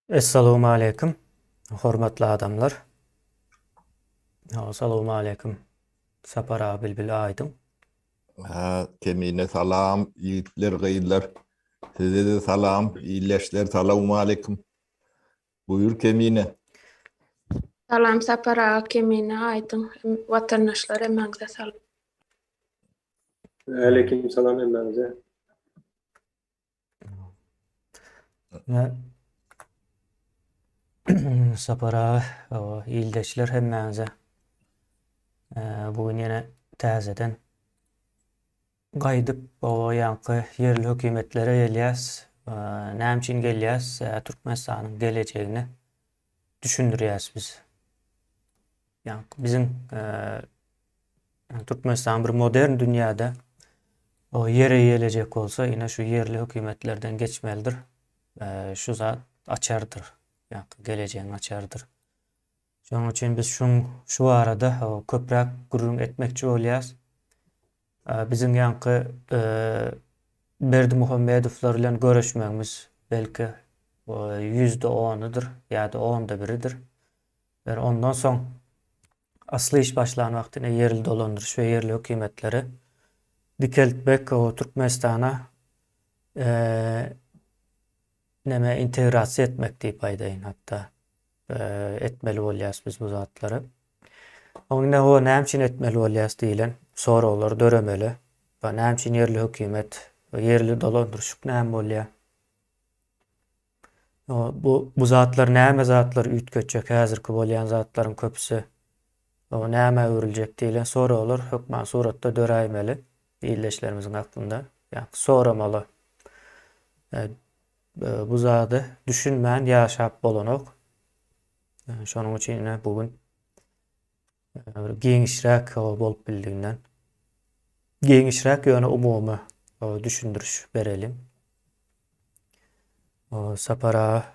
Essalawmaleýkim hormatly adamlar. Salowmaleýkim Sapar aga Bilbil Aýdyň. Ha, Kemine salam, ýigitler, gyzlar. Size-de salam, ildeşler, salowmaleýkim. Buýur Kemine. Salam Sapar aga, Kemine, Aýdyň, watandaşlar hemmäňize salam. Aleýkim salam hemmäňize. Sapar aga, ildeşler hemmäňize bu gün ýene täzeden gaýdyp o ýaňky ýerli hökümetlere gelýäs. Näme üçin gelýäs? Türkmenistanyň gelejegini düşündirýäs biz. Ýaňky biziň Türkmenistan bir modern dünýäde o ýer eýelejek bolsa, ine şu ýerli hökümetlerden geçmelidir. Şu zat açardyr. Ýaňky gelejegiň açarydyr. Şonuň üçin biz şuň şu barada köpräk gürrüň etmekçi bolýas. Biziň ýaňky Berdimuhamedowlar bilen göreşmegimiz belki ýüzde onudyr ýa-da onda biridir. Ýöne ondan soň asly iş başlan wagty ine ýerli dolandyryş we ýerli hökümetleri dikeltmek o Türkmenistana neme integrasiýa etmek diýip aýdaýyn hatda etmeli bolýas biz bu zatlary. Oň ine o näme üçin etmeli bolýas diýlen soraglar döremeli. Näme üçin ýerli hökümet, ýerli dolandyryşyk näme bolýar? Bu bu zatlar näme zatlar üýtgetjek häzirki bolýan zatlaryň köpüsi o nämä öwrüljek diýlen soraglar hökman suratda döräýmeli ildeşlerimiziň aklynda. Ýa soramaly. E, bu zady düşünmän ýaşap bolanok. E, şonuň üçin ine bu gün e, bir giňişräk bolup bildiginden giňişräk ýöne umumy düşündiriş bereliň. Sapar aga,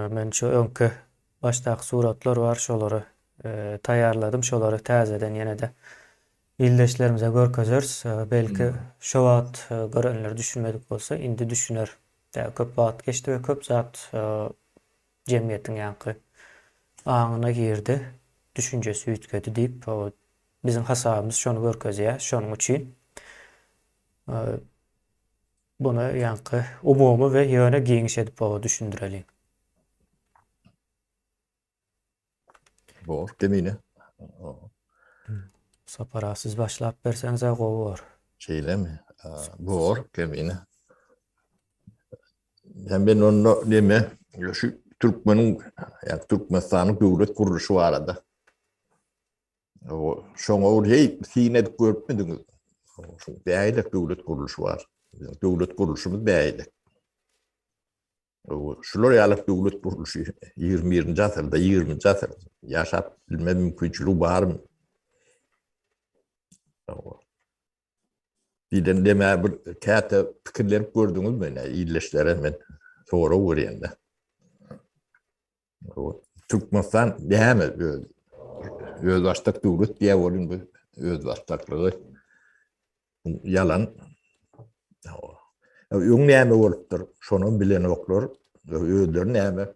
men şu öňki başdaky suratlar bar, şolary taýýarladym, şolary täzeden ýene-de ildeşlerimize görkezeris. Belki şo wagt görenler düşünmedik bolsa, indi düşüner. Köp wagt geçdi we köp zat jemgyýetiň ýaňky aňyna girdi, düşünjesi üýtgedi diýip, biziň hasabymyz şony görkezýär. Şonuň üçin Buny ýaňky umumy we ýöne giňiş edip oba düşündireliň. Bor, Kemine. Sapar aga siz başlap berseňiz-ä gowy bor. Şeýlemi? Bor, Kemine. Hem men onda neme, şu türkmeniň, ýa Türkmenistanyň döwlet gurluşy barada Şoňa bir heý syn edip görüpmidiňiz? Şu bäýlek döwlet gurluşy bar. Biziň döwlet gurluşymyz bäýlek. Şular ýaly döwlet gurluşy 21-nji asyrda, 20-nji asyrda ýaşap bilme mümkinçiligi barmy? Diýlen demä bir käte pikirlenip gördüňizmi? Ildeşlere men sorag berýän-de. Türkmenistan näme öz özbaşdak döwlet diýä bolun bu özbaşdaklygy ýalan. Öň näme bolupdyr? Şonam bilenoklar. Özleri näme?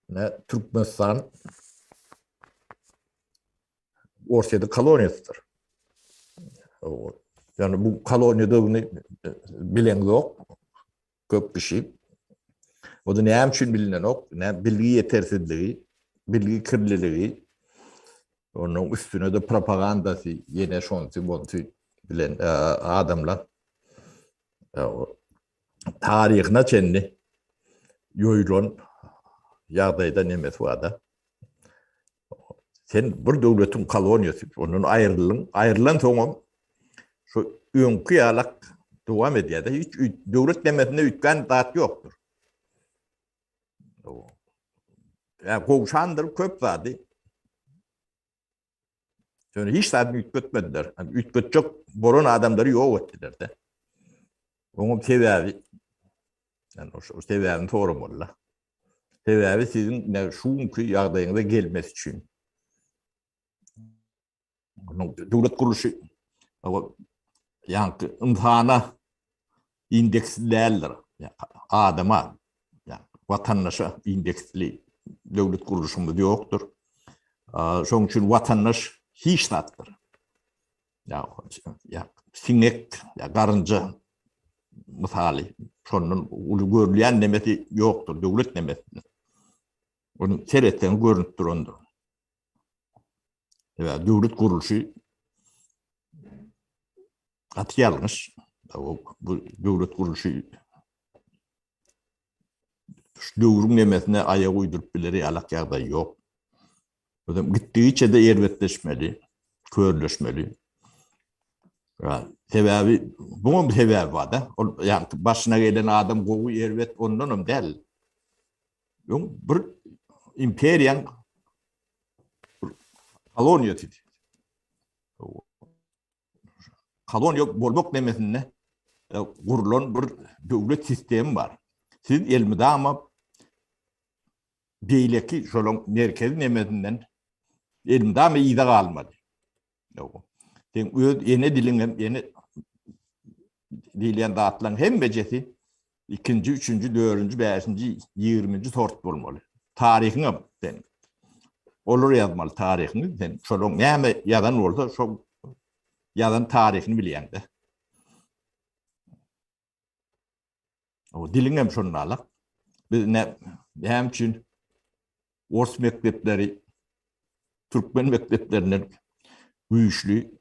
Ne Türkmenistan Orsýetiň koloniýasydyr. Ýani bu koloniýadygyny bileňzok. Köp kişi. O-da näme üçin bilinenok? Näme bilgi ýetersizligi, bilgi kirliligi, onuň üstüne-de propagandasy, ýene şonsy, bonsy bilen e, adamlar e, taryhyna çenli ýoýulan ýagdaýda nemesi bar-da. Sen bir döwletiň koloniýasy, ondan aýryldyň, aýrylan soňam şu öňki ýalak dowam edýär-de, hiç döwlet nemesinde üýtgän zat ýokdur. Ýa gowşandyr köp zady. Ýöne hiç zadyny üýtgetmediler. Üýtgetjek bolan adamlary ýok etdiler-de. Onuň sebäbi, ýani o sebäbini soramalylar. Sebäbi siziň ine şu günki ýagdaýyňyza gelmesi üçin. Döwlet gurluşy ýaňky ynsana indeksli däldir. Adama. Watandaşa indeksli döwlet gurluşymyz ýokdur. Şonuň üçin watandaş hiç zatdyr. Ýa ýa siňek, ýa garynja mysaly şondan uly görülýän nemesi ýokdur, döwlet nemesinde. Ony seretseň görünip durandyr. Sebäbi döwlet gurluşy gaty ýalňyş. Bu döwlet gurluşy şu döwrüň nemesine aýak uýduryp biler ýalak ýagdaý ýok. Özem gitdigiçe-de erbetleşmeli, körleşmeli. Sebäbi buňam sebäbi bar-da. Ol ýa başyna gelen adam gowy, erbet ondanam däl. Öň bir imperiýaň bir koloniýasy. Koloniýa bolmak nemesinde e, gurlan bir döwlet sistemi bar. Siz elmydama beýleki şolaň merkezi nemesinden elmydama yza galmaly. Sen öz ene diliň hem ene diýilýän zatlaryň hemmejesi ikinji, üçünji, dördünji, bäşinji, ýigriminji sort bolmaly. Taryhyň hem sen. Olar ýazmaly taryhyňy sen. Şolaň näme ýazan bolsa, şo ýazan taryhyny bilýäň-de. O diliň hem şonda alak. Biz ne näme üçin ors mekdepleri türkmen mekdeplerinden güýçli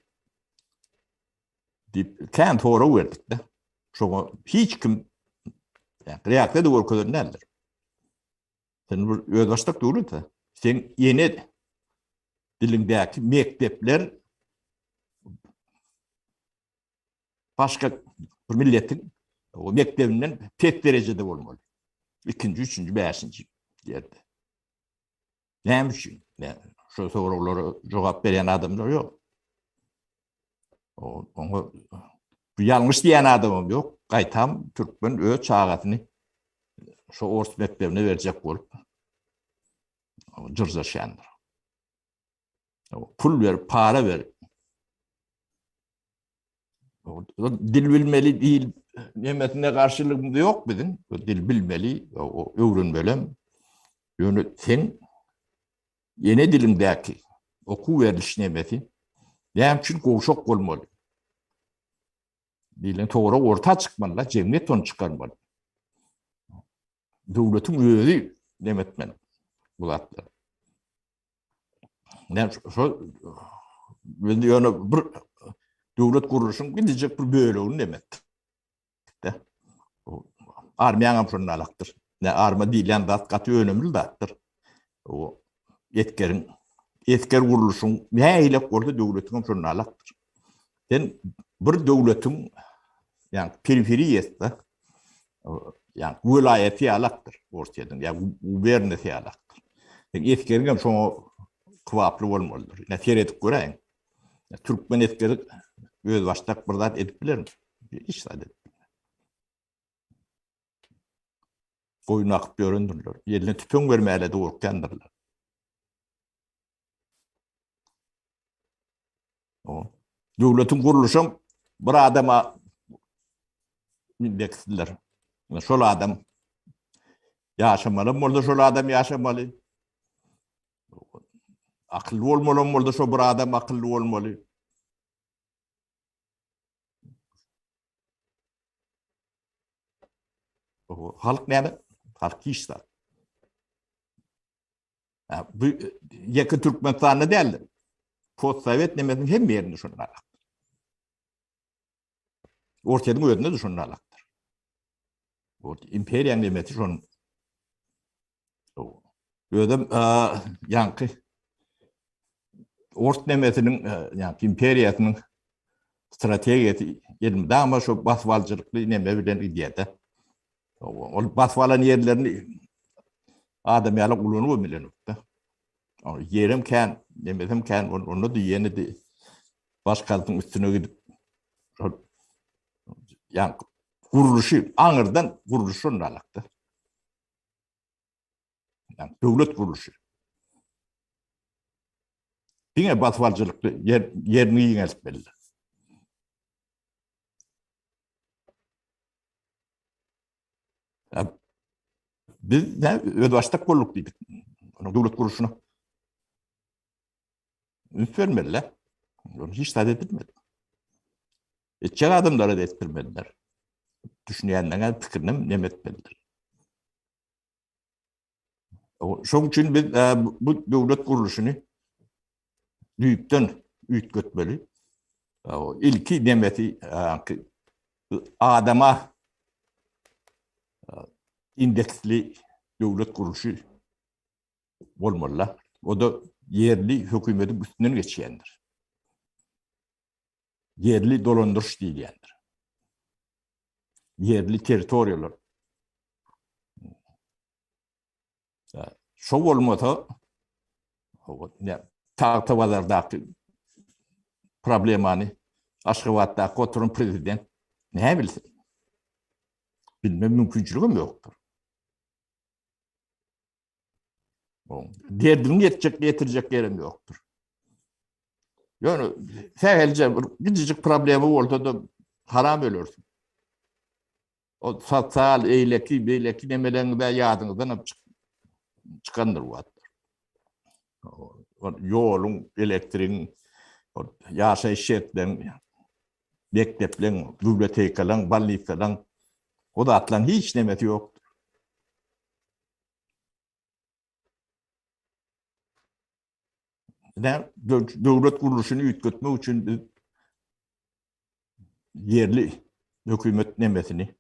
diýip kän sorag berdik-de. Şoňa hiç kim reaksiýa-da görkezen däldir. Sen bir özbaşdak döwlet. Sen ene diliňdäki mekdepler başga bir milletiň o mekdebinden pes derejede bolmaly. Ikinji, üçünji, bäşinji ýerde. Näme üçin? Şu soraglara jogap berýän adamlar ýok. Oňa bu ýalňyş diýen adamam ýok. Gaýtam türkmen öz çagasyny şu ors mekdebine berjek bolup jyrjaşýandyr. Pul berip, para berip Dil bilmeli değil nemesine garşylygymyz ýok biziň. Dil bilmeli, öwrenmelem. Ýöne sen ene diliňdäki okuw beriliş nemesi näme üçin gowşak bolmaly? Diýlen sorag orta çykmaly, jemgyýet ony çykarmaly. Döwletiň özi neme etmeli bu zatlary. Näme şo biz ýöne bir döwlet gurluşyň gidecek bir bölegini demek. De. Armiýaň hem şonda alakdyr. Ne arma diýilýän zat gaty önemli zatdyr. O esgeriň esger gurluşyň nähili bolsa döwletiň hem şonda alakdyr. Sen bir döwletiň ýa periferiýasy ýa welaýaty ýalakdyr Orsýetiň ýa guberniyasy ýalakdyr. Sen esgeriň hem şoňa kybaply bolmalydyr. Ine seredip göräýiň. Türkmen esgeri özbaşdak bir zat edip bilermi? Hiç zat edip bilmez. Goýun akyp ýörendirler. Eline tüpeň bermäge-de gorkýandyrlar. O. Döwletiň gurluşam bir adama indekslidir. Şol adam ýaşamaly bolsa şol adam ýaşamaly. Akylly bolmaly bolsa şo bir adam akylly bolmaly. Halk näme? Halk hiç zat. Bu ýeke Türkmenistanda däldir. Postsowet nemesiniň hemme ýerinde şonda alakdyr. Orsýetiň özünde de şonda alakdyr. O imperiýanyň nemesi şon. Özem ýaňky Ors nemesiniň ýaňky imperiýasynyň strategiýasy elmydama şu basyp alyjylykly neme bilen gidýär-de. Ol basyp alan ýerlerini adam ýaly ulanyp bilenokda. Ýerem kän, nemesem kän, onda da ýene-de başgasynyň üstüne gidip şol ýa gurluşy aňyrdan gurluşy şonda alakda. Ýa döwlet gurluşy. Diňe basyp alyjylykly ýer ýerini giňeltmeli. Biz ne özbaşdak bolduk diýdik. Onuň döwlet gurluşyna üns bermeliler. Onu hiç zat edilmedi. Etjek adamlara da etdirmediler. Düşünýänlerine pikirini nem etmediler. Şoň üçin biz e, bu döwlet gurluşyny düýpden üýtgetmeli. Ilki nemesi e, adama e, indeksli döwlet gurluşy bolmaly. O da ýerli hökümetiň üstünden geçýändir. Ýerli dolandyryş diýilýändir. Ýerli territoriýalar. Şo bolmasa, Tagta bazardaky problemany Aşgabatdaky oturan prezident näme bilsin? Bilme mümkinçiligem ýokdur. Derdini ýetjek, ýetirjek ýerem ýokdur. Ýöne sähelje bir kiçijik problema bolsa-da haram ölersiň. O sosial, eýleki, beýleki nemeleriňiz de ýadyňyzdan hem çykandyr bu wagtlar. Ýoluň, elektrigiň, ýaşaýyş şertleriniň, mekdepleriň, bibliotekalaryň, bolnisalaryň o zatlaryň hiç nemesi ýokdur. Ne döwlet gurluşyny üýtgetmek üçin biz ýerli hökümet nemesini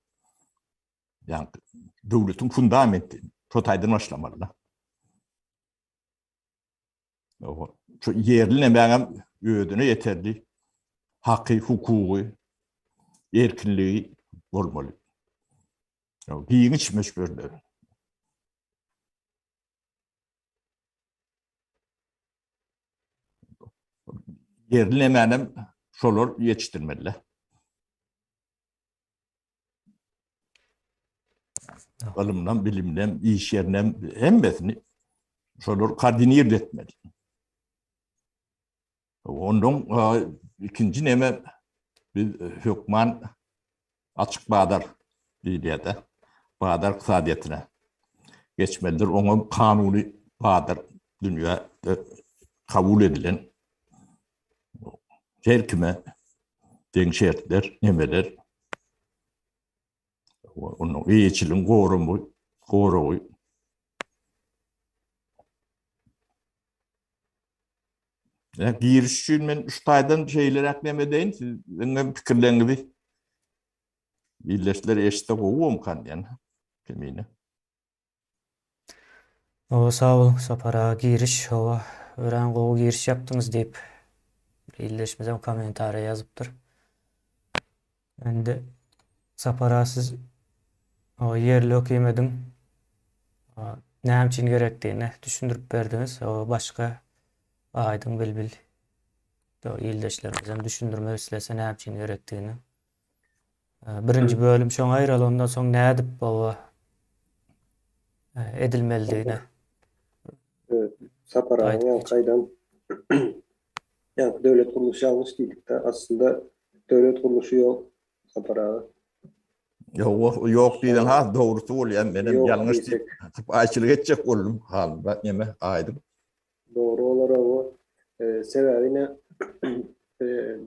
ýa döwletiň fundamenti şo taýdan başlamaly. Şu ýerli nemäňem özüne ýeterli haky, hukugy, erkinligi bolmaly. Giňiş möçberde. Ýerli nemänem şolar ýetişdirmeliler. Ylymdan, bilimden, iş ýerinden hemmesini şolar koordinir etmeli. Ondan ikinji neme biz hökman açyk bazar diýilýär-de, bazar ykdysadyýetine geçmelidir. Oňa kanuny bazar dünýäde kabul edilen her kime deň şertler, nemeler, onuň eýeçiligiň gorumy, goragy. Ýa giriş üçin men şu taýdan şeýleräk neme edeýin, siziň hem pikirleriňizi ildeşler eşitse gowy bolmykan diýen kemine. Hawa sag boluň Sapar aga giriş hawa örän gowy giriş ýapdyňyz diýip bir ildeşimizem kommentariýa ýazypdyr. Indi Sapar aga siz hawa ýerli hökümediň näme üçin gerekdigini düşündirip berdiňiz. Hawa başga Aýdyň Bilbil ildeşlerimizem düşündirmek islese näme üçin gerekdigini. Birinji bölüm şoňa aýraly, ondan soň nädip baba edilmelidigine. Sapar aga ýaňky aýdan ýaňky döwlet gurluşy ýalňyş diýdik-de, aslynda döwlet gurluşy ýok Sapar aga. Ýok, ýok diýlen has dogrusy bolýar. Men hem ýalňyş diýip, sypaýyçylyk etjek boldum. Halymyrat neme aýdyň. Dogry bolar owo. Sebäbi ne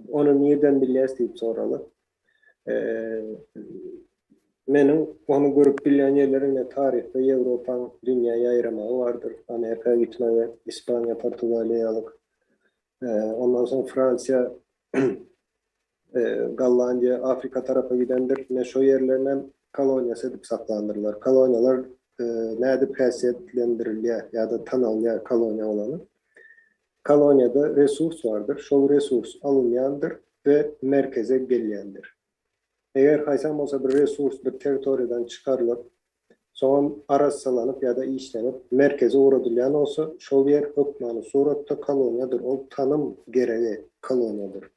ony nirden bilýäs diýip soraly. Meniň ony görüp bilýän ýerlerim ne taryhda Ýewropaň dünýä ýaýramagy bardyr. Amerika gitmegi, Ispaniýa, Portugaliýa ýalyk. Ondan soň Fransiýa Gollandiýa, Afrika tarapa gidendir. Ine şo ýerlerinem koloniýasy edip saklandyrlar. Koloniýalar nädip häsiýetlendirilýär ýa-da tanalýar koloniýa bolany? Koloniýada resurs bardyr. Şol resurs alynýandyr we merkeze gelýändir. Eger haýsam bolsa bir resurs bir territoriýadan çykarylyp, soňam arassalanyp ýa-da işlenip merkeze ugradylýan bolsa, şol ýer hökmany suratda koloniýadyr, ol tanym geregi koloniýadyr.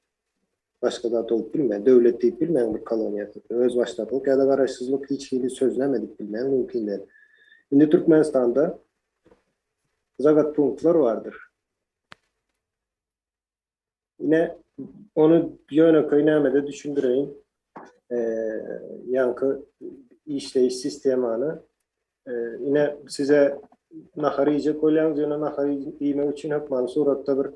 Başga zat bolup bilmän, döwlet diýip bilmäň bir koloniýasy. Özbaşdaklyk ýa-da garaşsyzlyk hiç hili sözlem edip bilmäň mümkin däl. Indi Türkmenistanda zagatpunktlar bardyr. Ine, ony ýönekeý nämede düşündireýin. Ýaňky işleýiş sistemany. Ine size nahar iýjek bolýaňyz, ýöne nahar iýmek üçin hökmany suratda bir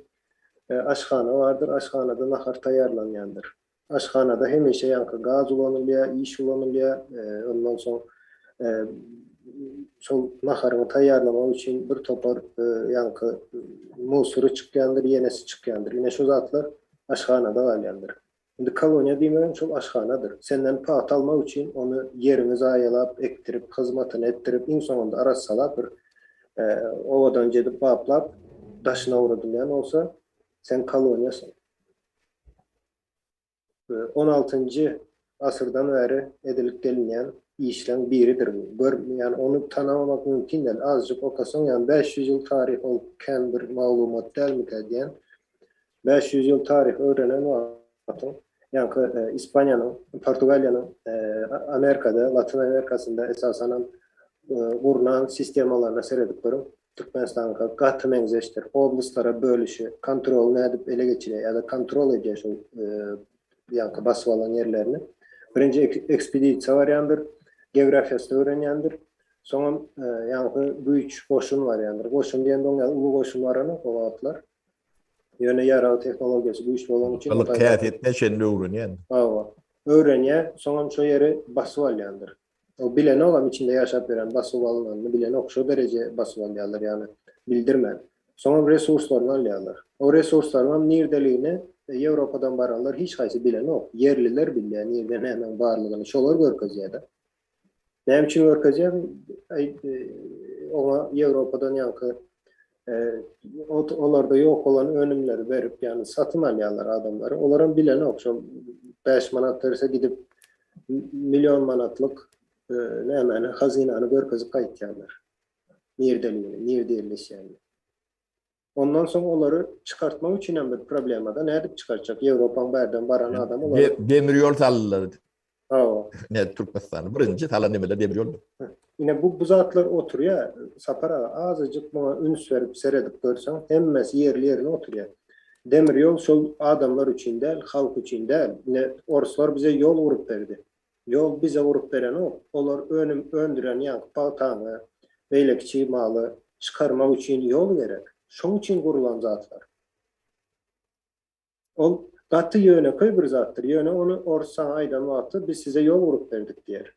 aşhana bardyr, aşhanada nahar taýýarlanýandyr. Aşhanada hemişe ýaňky gaz ulanylýar, iş ulanylýar, ondan soň şol naharyňy taýýarlamak üçin bir topar ýaňky musury çykýandyr, ýenesi çykýandyr. Ine şu zatlar aşhanada galýandyr. Indi koloniýa diýmegem şol aşhanadyr. Senden pagta almak üçin ony ýeriňi zaýalap, ekdirip, hyzmatyny etdirip, iň soňunda arassalap bir owadanjy edip gaplap daşyna ugradylýan bolsa, sen koloniýasyň. On altynjy asyrdan bäri edilip gelinýän işleň biridir bu. Gör, ýani ony tanamamak mümkin däl. Azjyk okasaň, ýani 500 ýyl taryh ol kän bir maglumat dälmikä diýen. 500 ýyl taryh öwrenen wagtyň, ýaňky Ispaniýanyň, Portugaliýanyň Amerikada, Latyn Amerikasynda esasanam gurnan sistemalaryna seredip görüň. Türkmenistanyňka gaty meňzeşdir. Oblastlara bölüşi, kontroly nädip ele geçirýär ýa-da kontrol edýär şol ýaňky basyp alan ýerlerini. Birinji ekspedisiýa barýandyr, geografiýasyny öwrenýändir. Soňam ýaňky güýç, goşun barýandyr. Goşun diýende oň ýaly uly goşun baranok o wagtlar. Ýöne ýarag tehnologiýasy güýçli bolany üçin Gylyk häsiýetine çenli öwrenýändir. Hawa. Öwrenýär, soňam şo ýeri basyp alýandyr. O bilenogam içinde ýaşap ýören basyp alynanyny bilenok, şo dereje basyp alýarlar ýagny bildirmän. Soňam resurslaryny alýarlar. O resurslaryňam nirdeligini Ýewropadan baranlar hiç haýsy bilenok. Ýerliler bilýär nirde nämäň barlygyny, şolar görkezýär-de. Näme üçin görkezýär? Oňa Ýewropadan ýaňky olarda ýok bolan önümleri berip, ýagny satyn alýarlar adamlary. Olaram bilenok, şol 5 manat berse gidip million manatlyk nämäni, hazynany görkezip gaýtýarlar. Nirdeligini, nirde ýerleşýänini. Ondan soň olary çykartmak üçin hem bir problemada nädip çykartjak? Ýewropaň bärden baran adam olary. Demir ýol saldylar. Hawa. Ne Türkmenistanyň birinji salan nemeler demir ýol. Ine bu bu zatlar oturýar. Sapar aga azajyk muňa üns berip seredip görseň hemmesi ýerli ýerine oturýar. Demir ýol şol adamlar üçin däl, halk üçin däl. Ine orslar bize ýol gurup berdi. Ýol bize gurup berenok. Olar önüm öndüren ýaňky pagtany, beýleki çig maly çykarmak üçin ýol gerek. Şoň üçin gurulan zatlar. Ol gaty ýönekeý bir zatdyr. Ýöne ony ors saňa aýdan wagty biz size ýol gurup berdik diýer.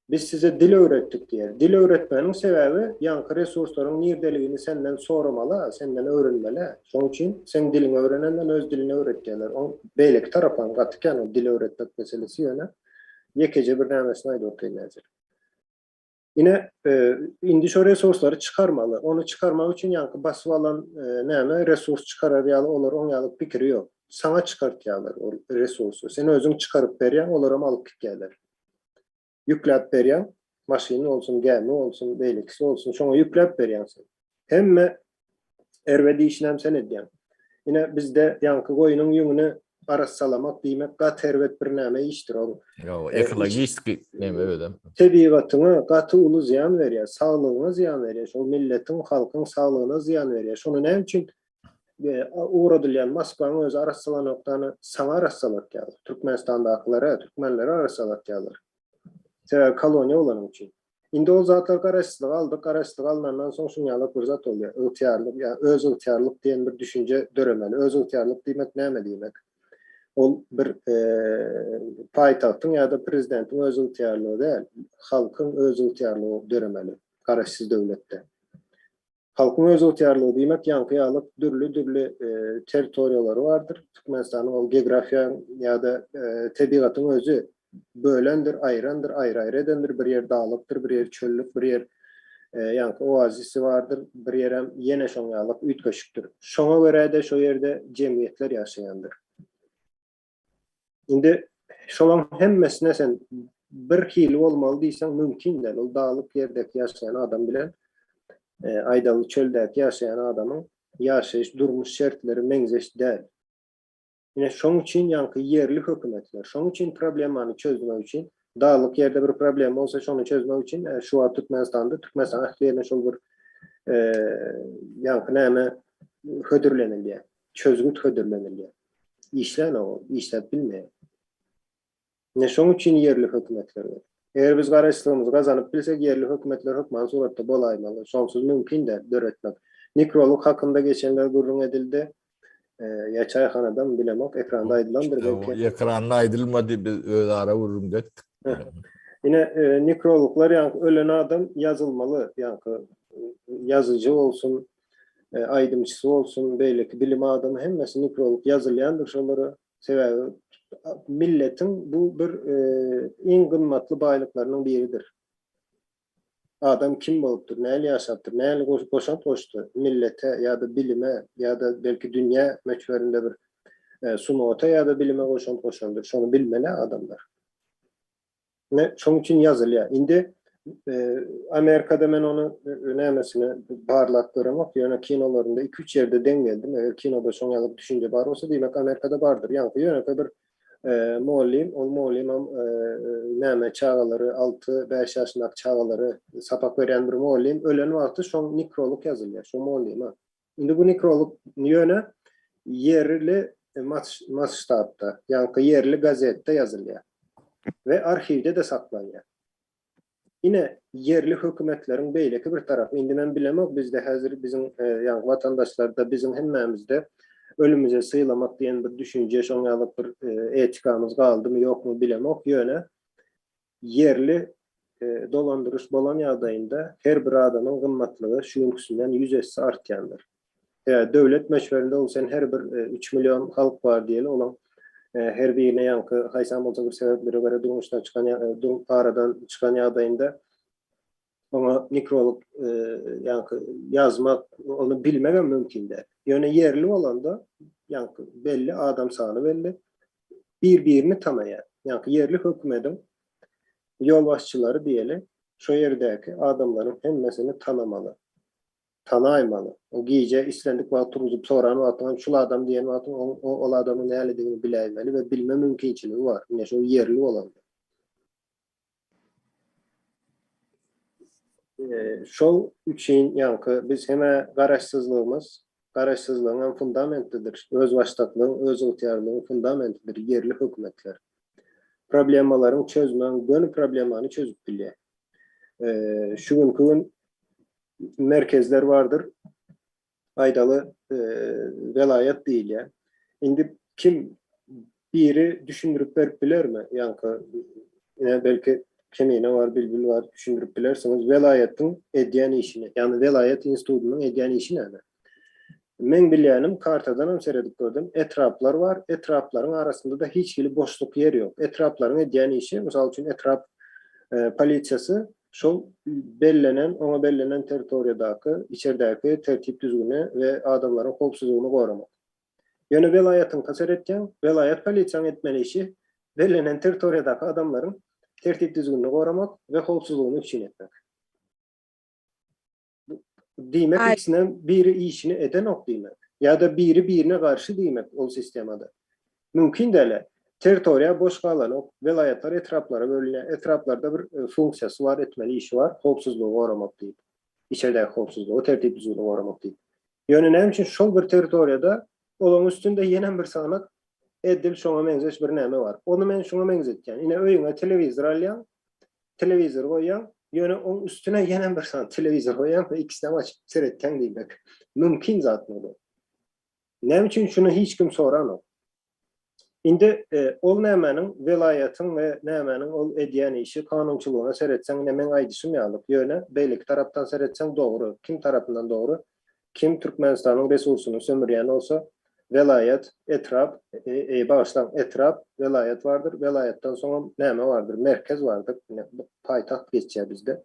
Biz size dil öwretdik diýer. Dil öwretmäniň sebäbi ýaňky resurslaryň nirdeligini senden soramaly, senden öwrenmeli. Şoň üçin seň diliňi öwrenenden öz dilini öwretýärler. Oň beýleki tarapam gaty kän ol dil öwretmek meselesi ýöne ýekeje bir nämesini aýdyp oturyn häzir. Ine, indi şo resurslary çykarmaly. Ony çykarmak üçin ýaňky basyp alan näme resurs çykarar ýaly olar oň ýaly pikiri ýok. Saňa çykartýarlar ol resursy. Sen özüň çykaryp berýäň, olaram alyp gitýärler. Ýükläp berýäň, maşyn bolsun, gämi bolsun, beýlekisi bolsun, şoňa ýükläp berýäň sen. Hemme erbet işinem sen edýäň. Ine, bizde ýaňky goýnuň ýüňüni arassalamak diýmek gaty erbet bir näme işdir ol. Ýok, ekologiski näme özem. Tebigatyňa gaty uly zyýan berýär, saglygyňa zyýan berýär, şol milletiň, halkyň saglygyna zyýan berýär. Şony näme üçin ugradylýan Moskwaň özi arassalanokdany saňa arassalatýarlar. Türkmenistandakylara, türkmenlere arassalatýarlar. Sebäbi koloniýa bolany üçin. Indi ol zatlar garaşsyzlyk aldyk, garaşsyzlyk alnandan soň şuň ýalak bir zat bolýar. Ygtyýarlyk, ýa öz ygtyýarlyk diýen bir düşünje döremeli. Öz ygtyýarlyk diýmek näme diýmek? Ol bir paýtagtyň ýa-da prezidentiň öz ygtyýarlygy däl, halkyň öz ygtyýarlygy döremeli garaşsyz döwletde. Halkyň özygtyýarlygy diýmek ýaňky ýaly dürli-dürli territoriýalary bardyr. Türkmenistanyň ol geografiýa ýa-da tebigatyň özi bölendir, aýrandyr, aýry-aýry edendir. Bir ýer daglykdyr, bir ýer çöllük, bir ýer ýaňky oazisi bardyr, bir ýerem ýene şoň ýalyk üýtgeşikdir. Şoňa görä-de şo ýerde jemgyýetler ýaşaýandyr. Indi şolaň hemmesine sen bir hili bolmaly diýseň mümkin däl. Ol daglyk ýerdäki ýaşaýan adam bilen aýdaly çöldäki ýaşaýan adamyň ýaşaýyş durmuş şertleri meňzeş däl. Ine şoň üçin ýaňky ýerli hökümetler, şoň üçin problemany çözmek üçin daglyk ýerde bir problema bolsa şony çözmek üçin şu wagt Türkmenistanda Türkmenistanyň ähli ýerine şol bir ýaňky näme hödürlenilýär. Çözgüt hödürlenilýär. Işlänok ol, işläp bilmeýär. Ine şoň üçin ýerli hökümetler gerek. Eger biz garaşsyzlygymyzy gazanyp bilsek, ýerli hökümetler hökmany suratda bolaýmaly. Şonsuz mümkin däl döretmek. Nekrolog hakynda geçenler gürrüň edildi. Ýa çaýhanadamy bilemok, ekranda aýdylandyr belki. Ekranda aýdylmady, biz özara gürrüňde etdik. Ine, nekrologlar ýaňky ölen adam ýazylmaly, ýaňky ýazyjy bolsun, aýdymçysy bolsun, beýleki bilim adamy hemmesi nekrolog ýazylýandyr şolara. Sebäbi milletiň bu bir iň gymmatly baýlyklarynyň biridir. Adam kim bolupdyr, nähili ýaşapdyr, nähili goşant goşdy millete ýa-da bilime ýa-da belki dünýä möçberinde bir sungata ýa-da bilime goşant goşandyr, şony bilmeli adamlar. Ine, şonuň üçin ýazylýar. Indi Amerikada men ony nämesini barlap göremok, ýöne kinolarynda iki-üç ýerde deň geldim. Eger kinoda şoň ýaly bir düşünje bar bolsa, diýmek Amerikada bardyr. Ýaňky ýönekeý bir mugallym, ol mugallymam näme çagalary, alty, bäş ýaşyndaky çagalary sapak berýän bir mugallym ölen wagty şoň nekrolog ýazylýar, şo mugallyma. Indi bu nekrolog ýöne ýerli masştabda, ýaňky ýerli gazetde ýazylýar we arhiwde-de saklanýar. Ine, ýerli hökümetleriň beýleki bir tarapy, indi men bilemok, bizde häzir biziň ýaňky watandaşlarda, biziň hemmämizde ölümize sylamak diýen bir düşünje, şoň ýaly bir etikamyz galdymy, ýokmy bilemok, ýöne ýerli dolandyryş bolan ýagdaýynda her bir adamyň gymmatlygy şu günküsinden ýüz esse artýandyr. Sebäbi döwlet möçberinde ol sen her bir üç million halk bar diýeli, olaň her birine ýaňky haýsam bolsa bir sebäplere görä durmuşdan çykan aradan çykan ýagdaýynda oňa nekrolog ýaňky ýazmak, ony bilmegem mümkin däl. Ýöne ýerli bolanda ýaňky belli adam sany belli, bir-birini tanaýar. Ýaňky ýerli hökümediň ýolbaşçylary diýeli, şo ýerdäki adamlaryň hemmesini tanamaly. Tanaýmaly. O gije islendik wagt turuzyp soran wagtyň hem şul adam diýen wagtyň oň ol adamyň näledigini biläýmeli we bilme mümkinçiligi bar. Ine şol ýerli bolanda. Şol üçin ýaňky biz hem-ä garaşsyzlygymyz, garaşsyzlygyň hem fundamentidir, özbaşdaklygyň, özygtyýarlygyň fundamentidir ýerli hökümetler. Problemalaryň çözmegiň göni problemany çözüp bilýär. Şu günki gün merkezler bardyr. Aýdaly, welaýat diýilýär. Indi kim biri düşündirip berip bilermi? Ýaňky ine belki Kemine bar, Bilbil bar, düşündirip bilersiňiz. Welaýatyň edýän işini, ýagny welaýat institutynyň edýän işi näme? Meň bilýänim, kartadanam seredip gördüm, etraplar bar, etraplaryň arasynda-da hiç hili boşluk ýer ýok. Etraplaryň edýän işi, mysal üçin, etrap polisiýasy Şol bellenen, oňa bellenen territoriýadaky, içerdäki tertip-düzgüni we adamlaryň howpsuzlygyny goramak. Ýöne welaýatyňka seretýäň, welaýat polisiýaň etmeli işi bellenen territoriýadaky adamlaryň tertip-düzgünini goramak we howpsuzlygyny üpjün etmek. Diýmek ikisinden biri işini edenok diýmek. Ýa-da biri birine garşy diýmek ol sistemada. Mümkin däl-ä. Territoriýa boş galanok. Welaýatlar etraplara bölünýär. Etraplarda bir funksiýasy bar, etmeli işi bar, howpsuzlygy goramak diýip. Içerdäki howpsuzlygy, tertip-düzgüni goramak diýip. Ýöne näme üçin şol bir territoriýada olaryň üstünde ýenem bir sanak edil şoňa meňzeş bir näme bar. Ony men şuňa meňzetýän. Ine öýüňe telewizor alýaň, telewizor goýýaň, ýöne oň üstüne ýenem bir sany telewizor goýýaň we ikisinem açyp seretýäň diýmek. Mümkin zatmy bu? Näme üçin şuny hiç kim soranok? Indi ol nämäniň welaýatyň we nämäniň ol edýän işi kanunçylygyna seretseň ine meň aýdyşym ýalyk ýöne beýleki tarapdan seretseň dogry kim tarapyndan dogry kim Türkmenistanyň resursyny sömürýän bolsa welaýat etrap eý bagyşlaň etrap welaýat bardyr welaýatdan soňam näme bardyr merkez bardyr ine paýtagt geçýär bizde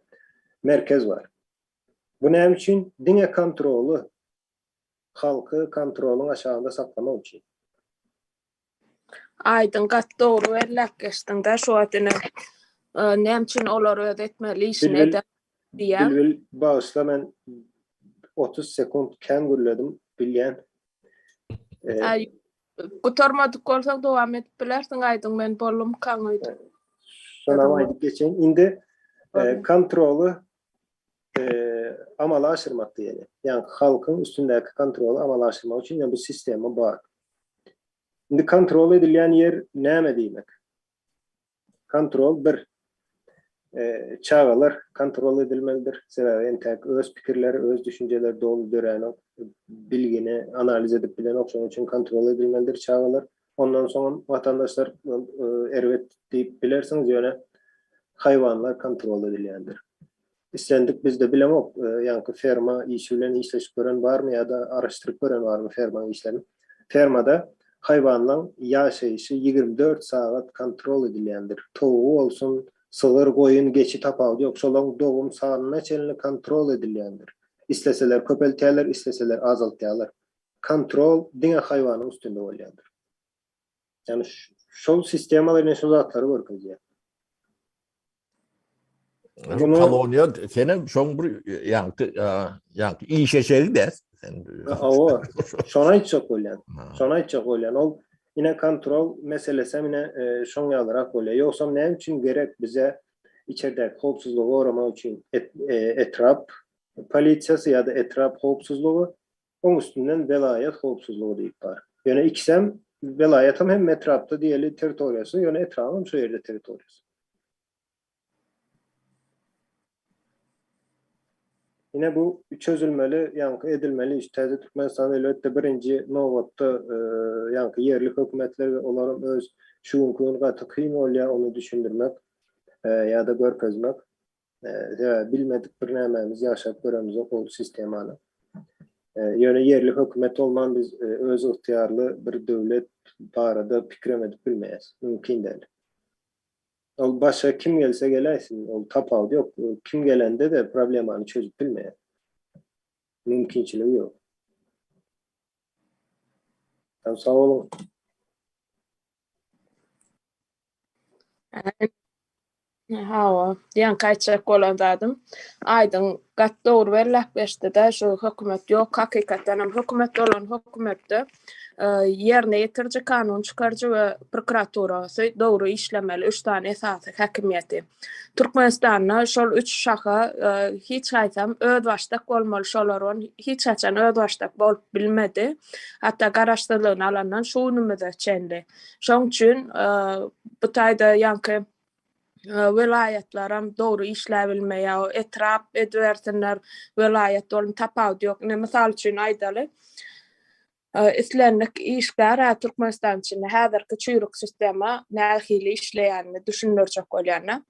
merkez bar bu näme üçin diňe kontroly halky kontrolyň aşagynda saklamak üçin. Aýdyň gaty dogry belläp geçdiňdä şu wagt ine näme üçin olar öz etmeli işini eder diýýän. Bilbil bagyşla men 30 sekunt kän gürledim bilýän. Aý gutarmadyk bolsaň dowam edip bilersiň aýdyň men boldumkaň öýdüp. Şonam aýdyp geçeýin. Indi kontroly amala aşyrmak diýeli. Ýagny halkyň üstündäki kontroly amala aşyrmak üçin ýa bu sistema bar. Indi kontrol edilýän ýer näme diýmek? Kontrol bir. Çagalar kontrol edilmelidir. Sebäbi entäk öz pikirleri, öz düşünjeleri doly döränok, bilgini analiz edip bilenok, şonuň üçin kontrol edilmelidir çagalar. Ondan soňam watandaşlar erbet diýip bilersiňiz, ýöne haýwanlar kontrol edilýändir. Islendik bizde bilemok, ýaňky ferma işi bilen işleşip gören barmy ýa-da araşdyryp gören barmy fermaň işlerini. Fermada haýwanlaň ýaşaýşy 24 sagat kontrol edilýändir. Towugy bolsun, sygyr, goýun, geçi tapawudy ýok, şolaň dogum sanyna çenli kontrol edilýändir. Isleseler köpeltýärler, isleseler azaltýarlar. Kontrol diňe haýwanyň üstünde bolýandyr. Ýagny şol sistemalar ine şu zatlary görkezýär. Bunu koloniýa senem şoň bir ýaňky ýaňky iş eşegi de sen. Awa, şony aýtjak bolýan. Şony aýtjak bolýan. Ol ine kontrol meselesi ine e, şoň ýalyrak bolýar. Ýogsam näme üçin gerek bize içerdäki howpsuzlygy goramak üçin et, e, etrap polisiýasy ýa-da etrap howpsuzlygy Oň üstünden welaýat howpsuzlygy diýip bar. Ýöne ikisem welaýatam hem etrapda diýeli territoriýasy, ýöne etrabam şo ýerde territoriýasy. Ine bu çözülmeli, ýaňky edilmeli iş. Täze Türkmenistan elbetde birinji nobatda ýaňky ýerli hökümetler we olaram öz şu günki gün gaty kyn bolýar ony düşündirmek ýa-da görkezmek. Sebäbi bilmedik bir nämämiz ýaşap göremizok ol sistemany. Ýöne ýerli hökümet bolman biz öz ygtyýarly bir döwlet barada pikirem edip bilmeýäs. Mümkin däl. Ol başa kim gelse geläýsin, ol tapawudy ýok. Kim gelende-de problemany çözüp bilmeýär. Mümkinçiligi ýok. Sag boluň. Hawa, ýaňky aýtjak bolan zadym, Aýdyň gaty dogry belläp geçdi-de, şu hökümet ýok, hakykatdan hem hökümet bolan hökümetde ýerine ýetiriji, kanun çykaryjy we prokuraturasy dogry işlemeli, üç sany esasy häkimiýeti. Türkmenistanda şol üç şaha hiç haýsam özbaşdak bolmaly, şolar hiç haçan özbaşdak bolup bilmedi. Hatda garaşsyzlygyny alandan şu günümize çenli. Şoň üçin bu taýda ýaňky welaýatlaram dogry işläbilmeýär. Etrap edibersinler, welaýat bolun tapawudy ýok. Ine mysal üçin aýdaly, islendik işgär Türkmenistan içinde häzirki çüýrük sistema nähili işleýänini düşündirjek bolýan-da.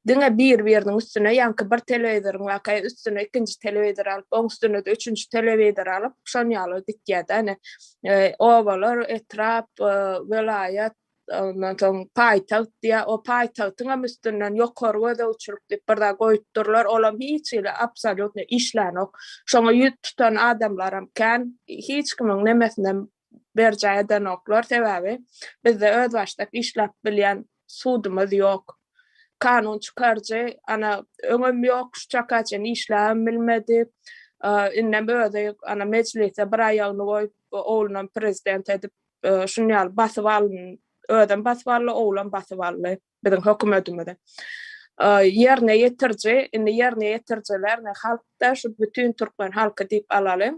Diňe bir-biriniň üstüne, ýaňky bir telewizoryň barka üstüne ikinji telewizor alyp, oň üstüne-de üçünji telewizor alyp, şon ýaly gitýär-de. Ine, obalar, etrap, welaýat, ondan soň paýtagt diýýär. O paýtagtyň hem üstünden ýokary gözegçilik diýip bir zat goýup durlar. Olam hiç hili absolýutno işlänok. Şoňa ýüz tutan adamlaram kän. Hiç kimiň nemesinem berjaý edenoklar. Sebäbi bizde özbaşdak işläp bilýän sudumyz ýok. Kanun çykaryjy ana öňem ýok, şu çaka çenli işläbem bilmedi. Indem özi ana mejlise bir aýagyny goýup, oglunam prezident edip, şuny ýaly basyp alyn, özem basyp aldy, oglam basyp aldy biziň hökümetimizi. Ýerine ýetiriji, indi ýerine ýetirijiler ne halkda, şu bütin türkmen halky diýip alaly.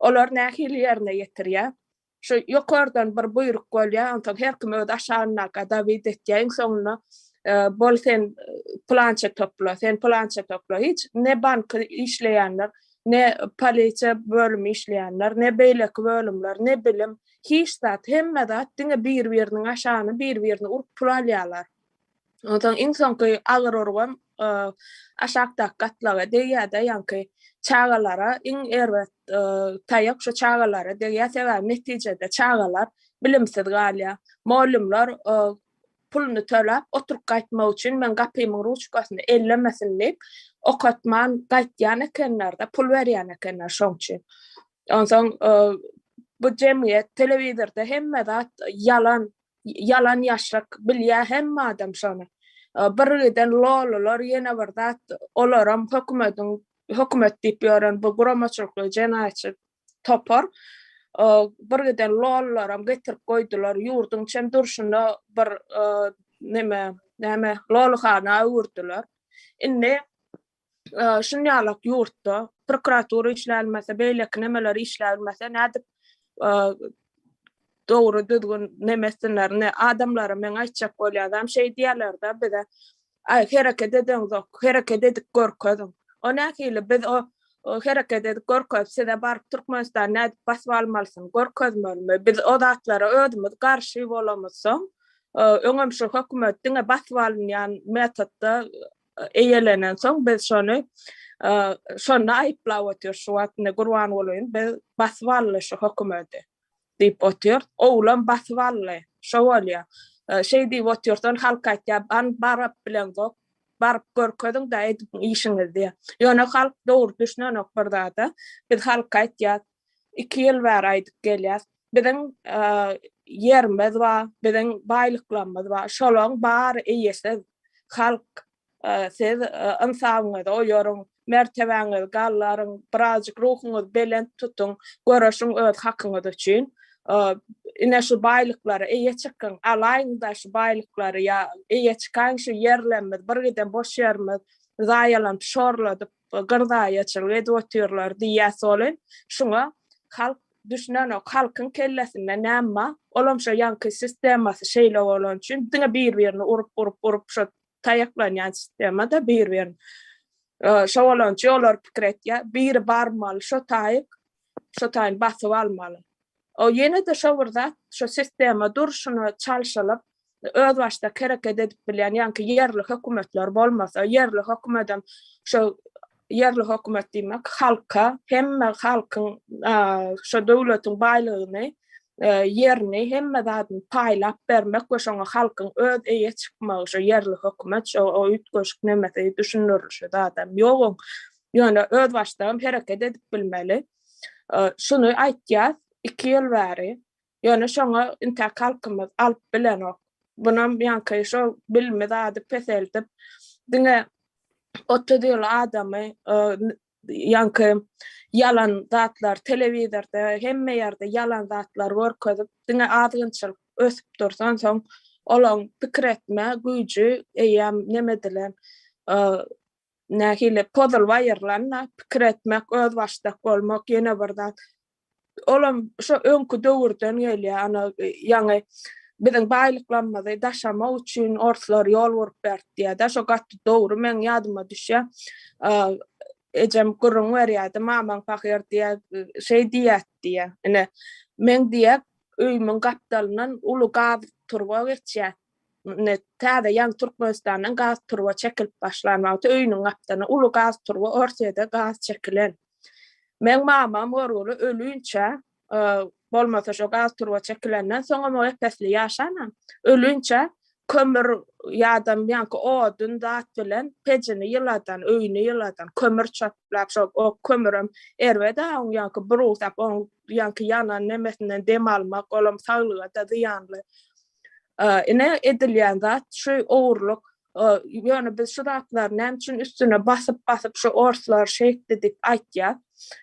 Olar nähili ýerine ýetirýär? Şu ýokardan bir buýruk bolýar, onsoň her kim öz aşagyndaky dawid etýär. Iň soňunda bol sen pylança topla, sen pylança topla. Hiç ne banky işleýänler, ne polisiýa bölümi işleýänler, ne beýleki bölümler, ne bilim, hiç zat, hemme zat diňe bir-biriniň aşagyny bir-birini urup pul alýarlar. Onsoň iň soňky agyr urgam aşakdaky gatlaga degýär-de, ýaňky çagalara iň erbet taýak şu çagalara degýär. Sebäbi netijede çagalar bilimsiz galýar. Mugallymlar puluny töläp oturyp gaýtmak üçin meň gapymyň ruçkasyny ellemesin diýip, okatman gaýtýan ekenler-de, pul berýän ekenler şoň üçin. Onsoň bu jemgyýet telewizorda hemme zat ýalan, Ýalan ýaşryk bilýä hemme adam şony. Bir giden lolular ýene bir zat olaram hökümediň hökümet diýip ýören bu guramaçylykly jenaýatçy topar bir giden lolularam getirip goýdular ýurduň içem durşuna bir neme näme loluhana öwürdiler. Indi şunýalak ýurtda prokuratura işläbilmese, beýleki nemeler işläbilmese, nädip dogry düzgün neme etsinler, indi adamlara meň aýtjak bolýadam şeý diýýärler-de bize. Aý hereket edeňzok, hereket edip görkeziň. O nähili biz o hereket edip görkezip size baryp Türkmenistany nädip basyp almalysyny görkezmelimi? Biz o zatlara özümiz garşy bolamyzsoň, öňem şu hökümet diňe basyp alynýan metodda eýelenensoň biz şony şonda aýyplap otyrys şu wagt indi Gurbangulyny biz basyp aldy şu hökümeti diýip otyr. Owlam basyp aldy. Şo bolýar. Şeý diýip otyrsan halk aýtýar, an baryp bileňzok, baryp görkeziň-dä edip işiňizi diýýär. Ýöne halk dogry düşünenok bir zada. Biz halka aýtýas, 2 ýyl bäri aýdyp gelýäs. Biziň ýerimiz bar, biziň baýlyklarymyz bar. Şolaryň bary eýesiz. Halk siz ynsabyňyzy oýaryň, mertebäňizi galdaryň, birazjyk ruhuňyzy belent tutuň, göreşiň öz hakyňyz üçin. Ine şu baýlyklara eýe çykyň, alaýyň-da şu baýlyklary ýa eýe çykaýyň şu ýerlerimiz, bir giden boş ýerimiz zaýalanyp, şorladyp, gyrzaýaçylyk edip otyrlar diýýäs welin, şuňa halk düşünenok. Halkyň kellesinde näme bar? Olam şo ýaňky sistemasy şeýle bolany üçin diňe bir-birini urup-urup urup şo taýaklanýan sistema-da bir-birini. Şo bolany üçin olar pikir etýär, biri barmaly şo taýyk, şo taýyny basyp almaly. O ýene-de şo bir zat, şo sistema durşuna çalşylyp, özbaşdak hereket edip bilýän, ýaňky ýerli hökümetler bolmasa, ýerli hökümetem şo ýerli hökümet diýmek halka, hemme halkyň şo döwletiň baýlygyny, ýerini, hemme zadyny paýlap bermek we şoňa halkyň öz eýe çykmagy, şo ýerli hökümet, şo o üýtgeşik nemesi düşündirilişi zadam ýok oň. Ýöne özbaşdagam hereket edip bilmeli. Şuny aýtýas 2 ýyl bäri. Ýöne şoňa intäk halkymyz alyp bilenok. Bunam ýaňky şo bilimi zady peseldip, diňe 30 ýyl adamy ýaňky ýalan zatlar telewizorda hemme ýerde ýalan zatlar görkezip, diňe azgynçylyk ösüp dursa, onsoň olaň pikir etme güýji eýýäm neme edilen, nähili pozulyp aýrylan-da, pikir etmek, özbaşdak bolmak ýene bir zat. Olam şo öňki döwürden gelýär. Ana, ýaňy biziň baýlyklarymyzy daşamak üçin orslar ýol gurup berdi diýýär-de. Şo gaty dogry meň ýadyma düşýär. Ejem gürrüň berýärdi, mamaň pahyr diýýär, şeý diýýär diýýär. Ine, meň diýýär, öýümiň gapdalyndan uly gaz turba geçýär. Ine, täze ýaňy Türkmenistandan gaz turba çekilip başlan wagty öýüniň gapdalyna uly gaz turba Orsýede gaz çekilen. Meň mamam görgüli ölinçä, bolmasa şo gaz turba çekilenden soňam o ep-esli ýaşanam, ölinçä kömür ýa-da ýaňky odun zat bilen pejini ýyladan, öýüni ýyladan, kömür çöpläp şo o kömürem erbed-ä oň ýaňky burugsap oň ýaňky ýanan nemesinden dem almak olam saglyga-da zyýanly. Ine edilýän zat şu ogurlyk. Ýöne biz şu zatlary näme üçin üstüne basyp basyp şu orslar şeýtdi diýip aýtýas.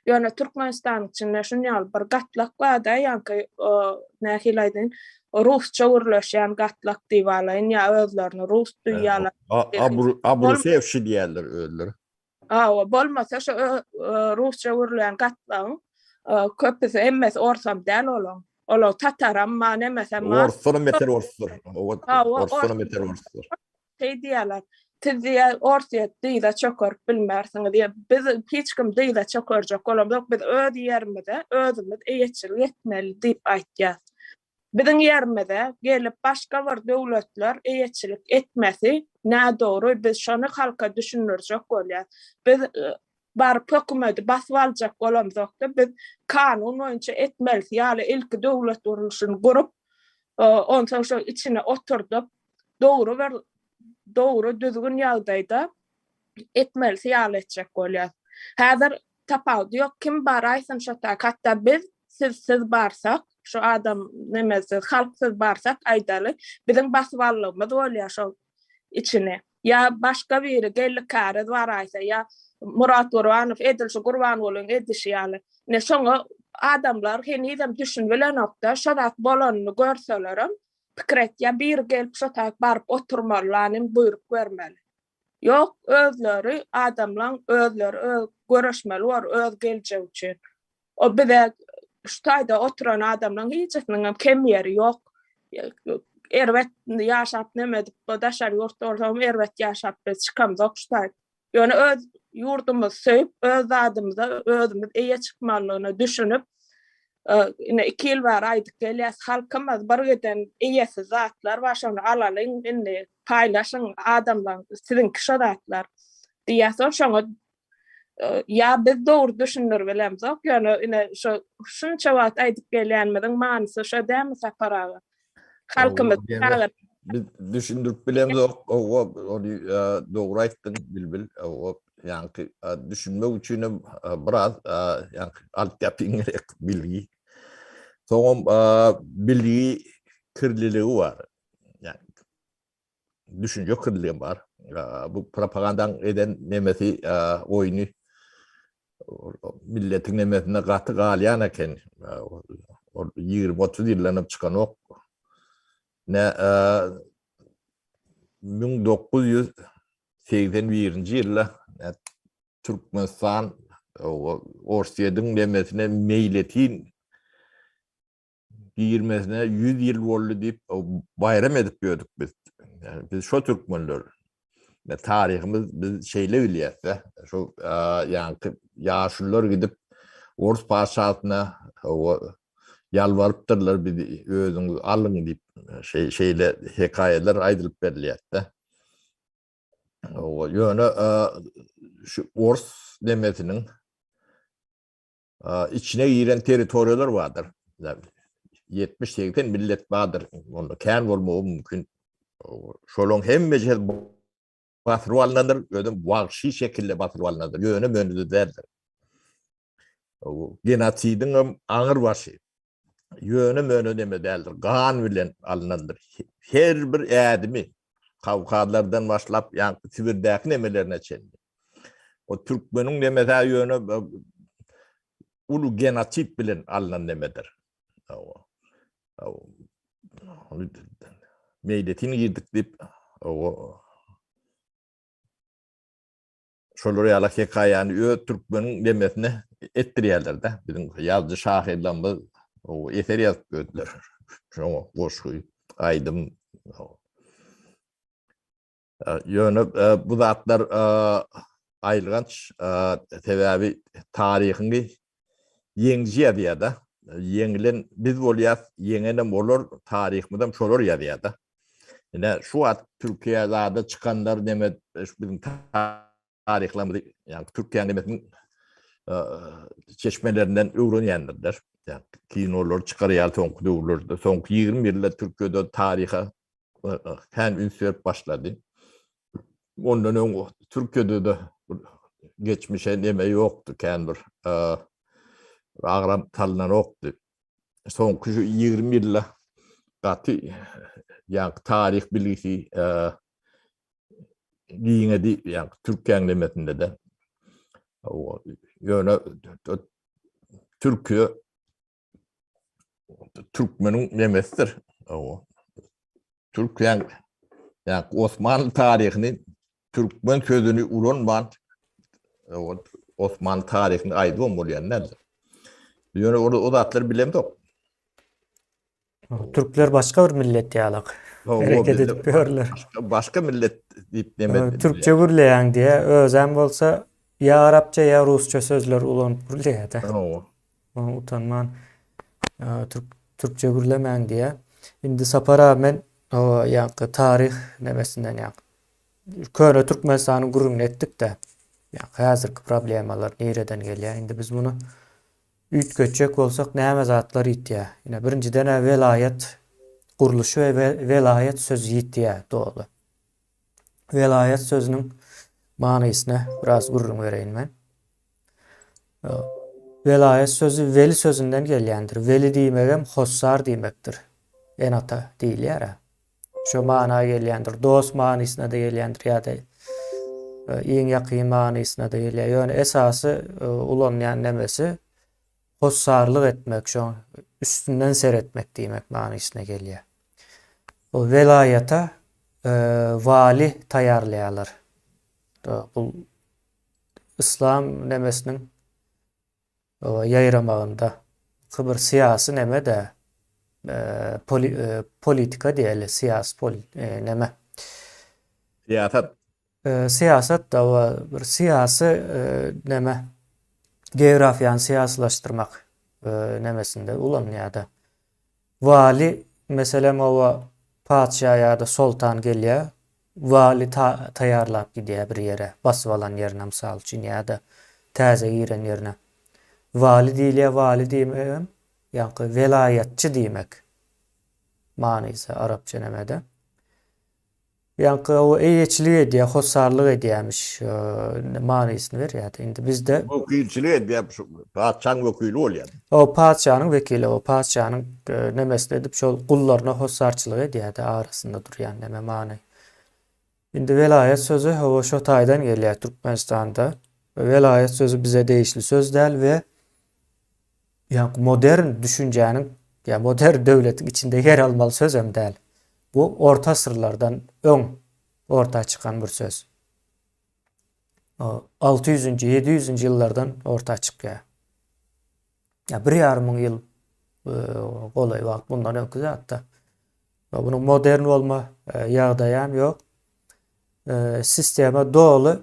Ýöne Türkmenistanyň içinde şun ýaly bir gatlak bar-da, ýaňky nähili aýdaýyn, rusça gürleşýän gatlak diýip alaýyn ýa özlerini rus duýýarlar. Abrusewşi diýýärler özleri. Hawa, bolmasa şu rusça gürleýän gatlagyň köpüsi hemmesi orsam däl olaň. Olar tataram bar, nemesem bar. Orsdanam beter orsdur. Orsdanam beter orsdur. Şeý diýýärler. Siz diýýär, Orsýet dyza çökerip bilmersiňiz diýýär. Biz hiç kim dyza çökerjek bolamzok. Biz öz ýerimize özümiz eýeçilik etmeli diýip aýtýas. Biziň ýerimize gelip başga bir döwletler eýeçilik etmesi nädogry, biz şony halka düşündirjek bolýas. Biz baryp hökümeti basyp aljak bolamzokda, biz kanun boýunça etmelisi ýaly ilki döwlet gurluşyny gurup, onsoň şo içine oturdyp, dogry bir dogry düzgün ýagdaýda etmelisi ýaly etjek bolýas. Häzir tapawudy ýok, kim baraýsyn şo taýy, hatda biz sizsiz barsak, şu adam nemesiz, halksyz barsak aýdaly, biziň basyp aldygymyz bolýar şol içini. Ýa başga biri Geldi Käriz baraýsa, ýa Murat Gurbanow edil şu Gurbangulyň edişi ýaly. Ine şoňa adamlar henizem düşünibilenokda, şo zat bolanyny görselerem pikir etýär, biri gelip şo taýy baryp oturmaly, lanym buýruk bermeli. Ýok, özleri adamlaň özleri öz göreşmeli bor öz geljegi üçin. O bize şu taýda oturan adamlaň hiçisiniňem kem ýeri ýok. Erbet ýaşap neme edip bu daşary ýurtda bolsam erbet ýaşap biz çykamzok şu taýt. Ýöne öz ýurdumyzy söýüp, öz zadymyza özümiz eýe çykmalydygyna düşünip, ine 2 ýyl bäri aýdyp gelýäs, halkymyz bir giden eýesiz zatlar bar, şony alalyň, indi paýlaşyň adamlaryň, siziňki şo zatlar diýýäs, şoňa ýa biz dogry düşündirip bilemzok, ýöne ine şo şunça wagt aýdyp gelýänimiziň manysy şo dälmi Sapar aga? Halkymyz biz düşündirip bilemzok, owa, ony dogry aýtdyň Bilbil, owa, ýaňky düşünmek üçin hem biraz ýaňky altyapyň gerek bilgi. Soňam bilgi kirliligi bar. Ýa düşünje kirliligi bar. Bu propagandaň eden nemesi oýny milletiň nemesinde gaty galýan eken. Ol 20-30 ýyldan hem çykanok. Ne 1981-nji ýylda Türkmenistan Orsýetiň nemesine meýletin girmesine 100 ýyl boldy diýip baýram edip ýördük biz. Yani biz şo türkmenler. Ne taryhymyz biz şeýle bilýäs-de. Şo ýaňky ýaşulular gidip Ors patyşasyna ýalbarypdyrlar bizi özüňiz alyň diýip şeý şeýle hekaýalar aýdylyp berilýär-de. Ýöne şu ors nemesiniň içine giren territoriýalar bardyr. 70-80 millet bardyr. Onda kän bolmagy mümkin. Şolaryň hemmesi basyryp alnandyr, özem wagşy şekilde basyryp alnandyr. Ýöne mönüde däldir. Genosidiň hem aňyr başy. Ýöne möne neme däldir, gan bilen alnandyr. Her bir ädimi Kawkazlardan başlap, ýaňky Sibirdäki nemelerine çenli. O türkmeniň nemesi ýöne uly genosid bilen alnan nemedir. Meýletin girdik diýip, şolar ýaly hekaýany öz türkmeniň nemesine etdirýärler-de. Biziň ýazyjy şahyrlarymyz eser ýazyp ýördüler. Şoňa goşgy, aýdym. Ýöne bu zatlar aýylganç, sebäbi taryhyňy ýeňiji ýazýar-da. Ýeňilen biz bolýas, ýeňenem olar, taryhymyzam şolar ýazýar-da. Ine şu wagt Türkiýe zada çykanlar neme şu biziň taryhlarymyzy ýagny Türkiýäniň nemesiniň çeşmelerinden öwrenýändirler. Ýagny kinolar çykarýar soňky döwürlerde. Soňky 20 ýylda Türkiýede taryha kän üns berip başlady. Ondan öň Türkiýede-de geçmişe neme ýokdy, kän bir agram salynanokdy. Soňky şu 20 ýylda gaty ýaňky taryh bilgisi giňedi, ýaňky Türkiýäň nemesinde-de. Ýöne Türkiýe türkmeniň nemesidir. Türkiýäň ýa Osmanly taryhyny türkmen sözüni ulanman Osmanly taryhyny aýdybam bolýan däldir. Ýöne ol o zatlary bilemzok. Türkler başga bir millet ýalak. Hereket edip ýörler. Başga millet diýip neme. Türkçe gürleýäň diýe, özem bolsa ýa arapça ýa rusça sözler ulanyp gürleýär-de. Oňa utanman türk türkçe gürlemäň diýýär. Indi Sapar abi men o ýaňky taryh nemesinden ýaňky köne Türkmenistanyň gürrüňini etdik-de. Ýaňky häzirki problemalar nireden gelýär? Indi biz muny üýtgetjek bolsak näme zatlar ýitýär? Ine birinjiden-ä welaýat gurluşy we welaýat sözi ýitýär doly. Welaýat sözüniň manysyna biraz gürrüň bereýin men. Welaýat sözi weli sözünden gelýändir. Weli diýmegem hossar diýmekdir. Ene-ata diýilýär-ä. Şo mana gelýändir. Dost manysyna-da gelýändir ýa-da e, iň ýakyn manysyna-da gelýär. Ýöne esasy e, ulanýan nemesi hossarlyk etmek, şoň üstünden seretmek diýmek manysyna gelýär. Bu welaýata e, wali taýýarlaýarlar. Bu yslam nemesiniň ýaýramagynda bir syýasy neme-de. politika diýeli, syýasy pol neme? Syýasat. Syýasat da bir syýasy neme? Geografiýany syýasylaşdyrmak nemesinde ulanylýar-da. Wali, meselem, oba patyşa ýa-da soltan gelýär, wali taýýarlap gidýär bir ýere, basyp alan ýerine, mysal üçin, ýa-da täze giren ýerine. Wali diýilýär, wali diýmegem ýaňky welaýatçy diýmek manysy arapça nemede. Ýaňky o eýeçilik edýär, hossarlyk edýärmiş manysyny berýärdi. Indi bizde Wekilçilik edýär, şu patyşaň wekili bolýar. O patyşanyň wekili, o patyşanyň nemesini edip şol gullaryna hossarçylyk edýärdi, arasynda durýan neme many. Indi welaýat sözi hawa şo taýdan gelýär Türkmenistanda. Welaýat sözi bize degişli söz däl we Ýa modern düşünjäniň, ýa modern döwletiň içinde ýer almaly sözem däl. Bu orta asyrlardan öň orta çykan bir söz. 600-nji, 700-nji ýyllardan orta çykýar. Ýa bir ýarym müň ýyl e, golaý wagt bundan öňki zatda. Bunuň modern bolma e, ýagdaýam ýok. E, sistema doly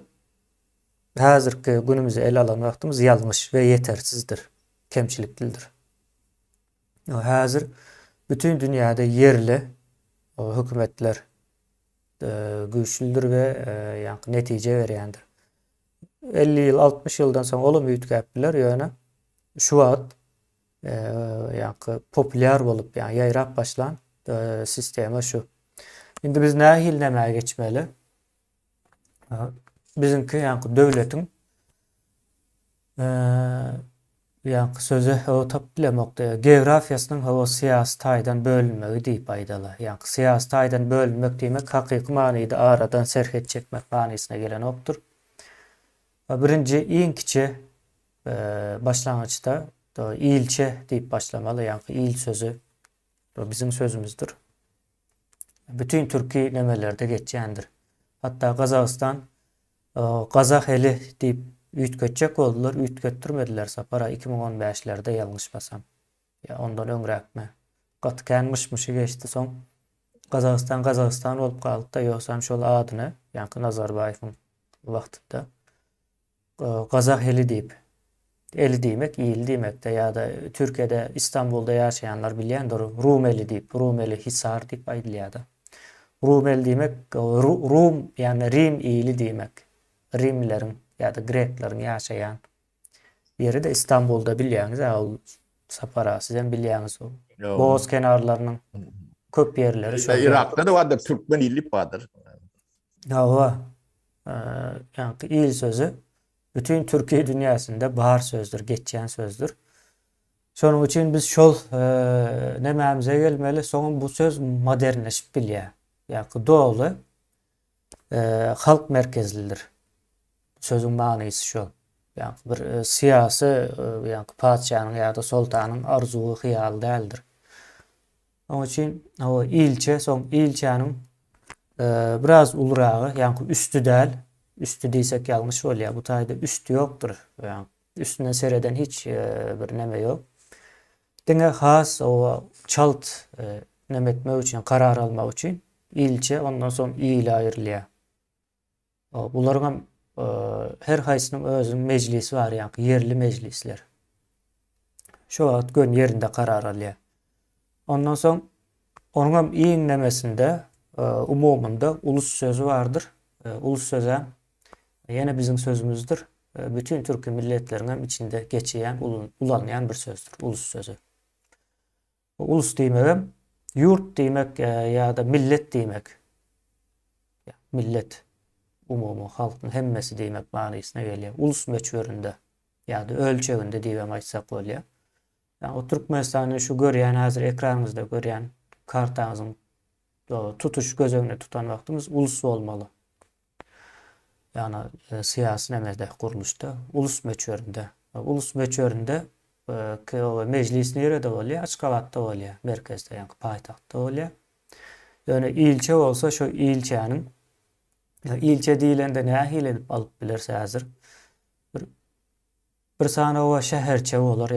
Häzirki günümizi ele alan wagtymyz ýalňyş we ýetersizdir, kemçiliklidir. Häzir bütin dünýäde ýerli hökümetler güýçlüdir we ýaňky netije berýändir. 50 ýyl, 60 ýyldan soň olam üýtgäp biler, ýöne şu wagt ýaňky populýar bolup, ýa ýaýrap başlan sistema şu. Indi biz nähili nämä geçmeli? Biziňki ýaňky döwletiň ýaňky sözi hawa tapyp bilemokdy. Geografiýasynyň hawa syýasy taýdan bölünmegi diýip aýdaly. Ýaňky syýasy taýdan bölünmek diýmek hakyky manyda aradan serhet çekmek manysyna gelenokdyr. Birinji iň kiçi başlangyçda ilçe diýip başlamaly. Ýaňky il sözi biziň sözümizdir. Bütin türki nemelerde geçýändir. Hatda Gazagystan Gazah eli diýip üýtgetjek boldular, üýtgetdirmediler Sapara 2015-lerde ýalňyşmasam. Ýa ondan öňräkmi. Gaty kän myş-myşy geçdi soň Gazagystan Gazagystan bolup galdy-da, ýogsam şol adyny, ýaňky Nazarbaýewiň wagtynda Gazah eli diýip. Eli diýmek il diýmekde ýa-da Türkiýede Istanbulda ýaşaýanlar bilýändir Rumeli diýip, Rumeli Hisar diýip aýdylýar-da. Rumeli diýmek Rum ýagny Rim ili diýmek. Rimlileriň ýa-da grekleriň ýaşaýan ýeri-de Istanbulda bilýäňiz-ä ol Sapar aga sizem bilýäňiz ol. Boğaz kenarlarynyň köp ýerleri şol. Yrakda-da bardyr türkmen ili bardyr. Hawa. Ýaňky il sözi bütin türki dünýäsinde bar sözdür, geçýän sözdür. Şonuň üçin biz şol nemämize gelmeli, soňam bu söz modernleşip bilýär. Ýaňky doly halk merkezlidir. Bu sözüň manysy şol. Ýaňky bir syýasy, ýaňky patyşanyň ýa-da soltanyň arzuwy, hyýaly däldir. Onuň üçin o ilçe, soň ilçäniň biraz uluragy, ýaňky üsti däl, üsti diýsek ýalňyş bolýar. Bu taýda üsti ýokdur. Ýa üstünden sereden hiç bir neme ýok. Diňe has o çalt neme etmek üçin, karar almak üçin ilçe, ondan soň il aýrylýar. Bularyň hem her haýsynyň özüniň mejlisi bar, ýaňky ýerli mejlisler. Şo wagt göni ýerinde karar alýar. Ondan soň onuň hem iň nemesinde, umumynda ulus sözi bardyr. Ulus sözem ýene biziň sözümizdir. Bütin türki milletleriň hem içinde geçýän, ulanýan bir sözdür, ulus sözi. Ulus diýmegem ýurt diýmek ýa-da millet diýmek. Millet umumy halkyň hemmesi diýmek manysyna gelýär. Ulus möçberinde ýa-da ölçeginde diýibem aýtsak bolýar. Ýa o Türkmenistany şu görýän häzir ekranyňyzda görýän kartaňyzyň tutuş göz öňünde tutan wagtymyz ulus bolmaly. Ýagny syýasy nemede gurluşda ulus möçberinde. Ulus möçberinde mejlis nirede bolýar? Aşgabatda bolýar, merkezde, ýagny paýtagtda bolýar. Ýöne ilçe bolsa şu ilçäniň ilçe diýlende nähili edip alyp bileris häzir? Bir bir sany oba şäherçe bolar.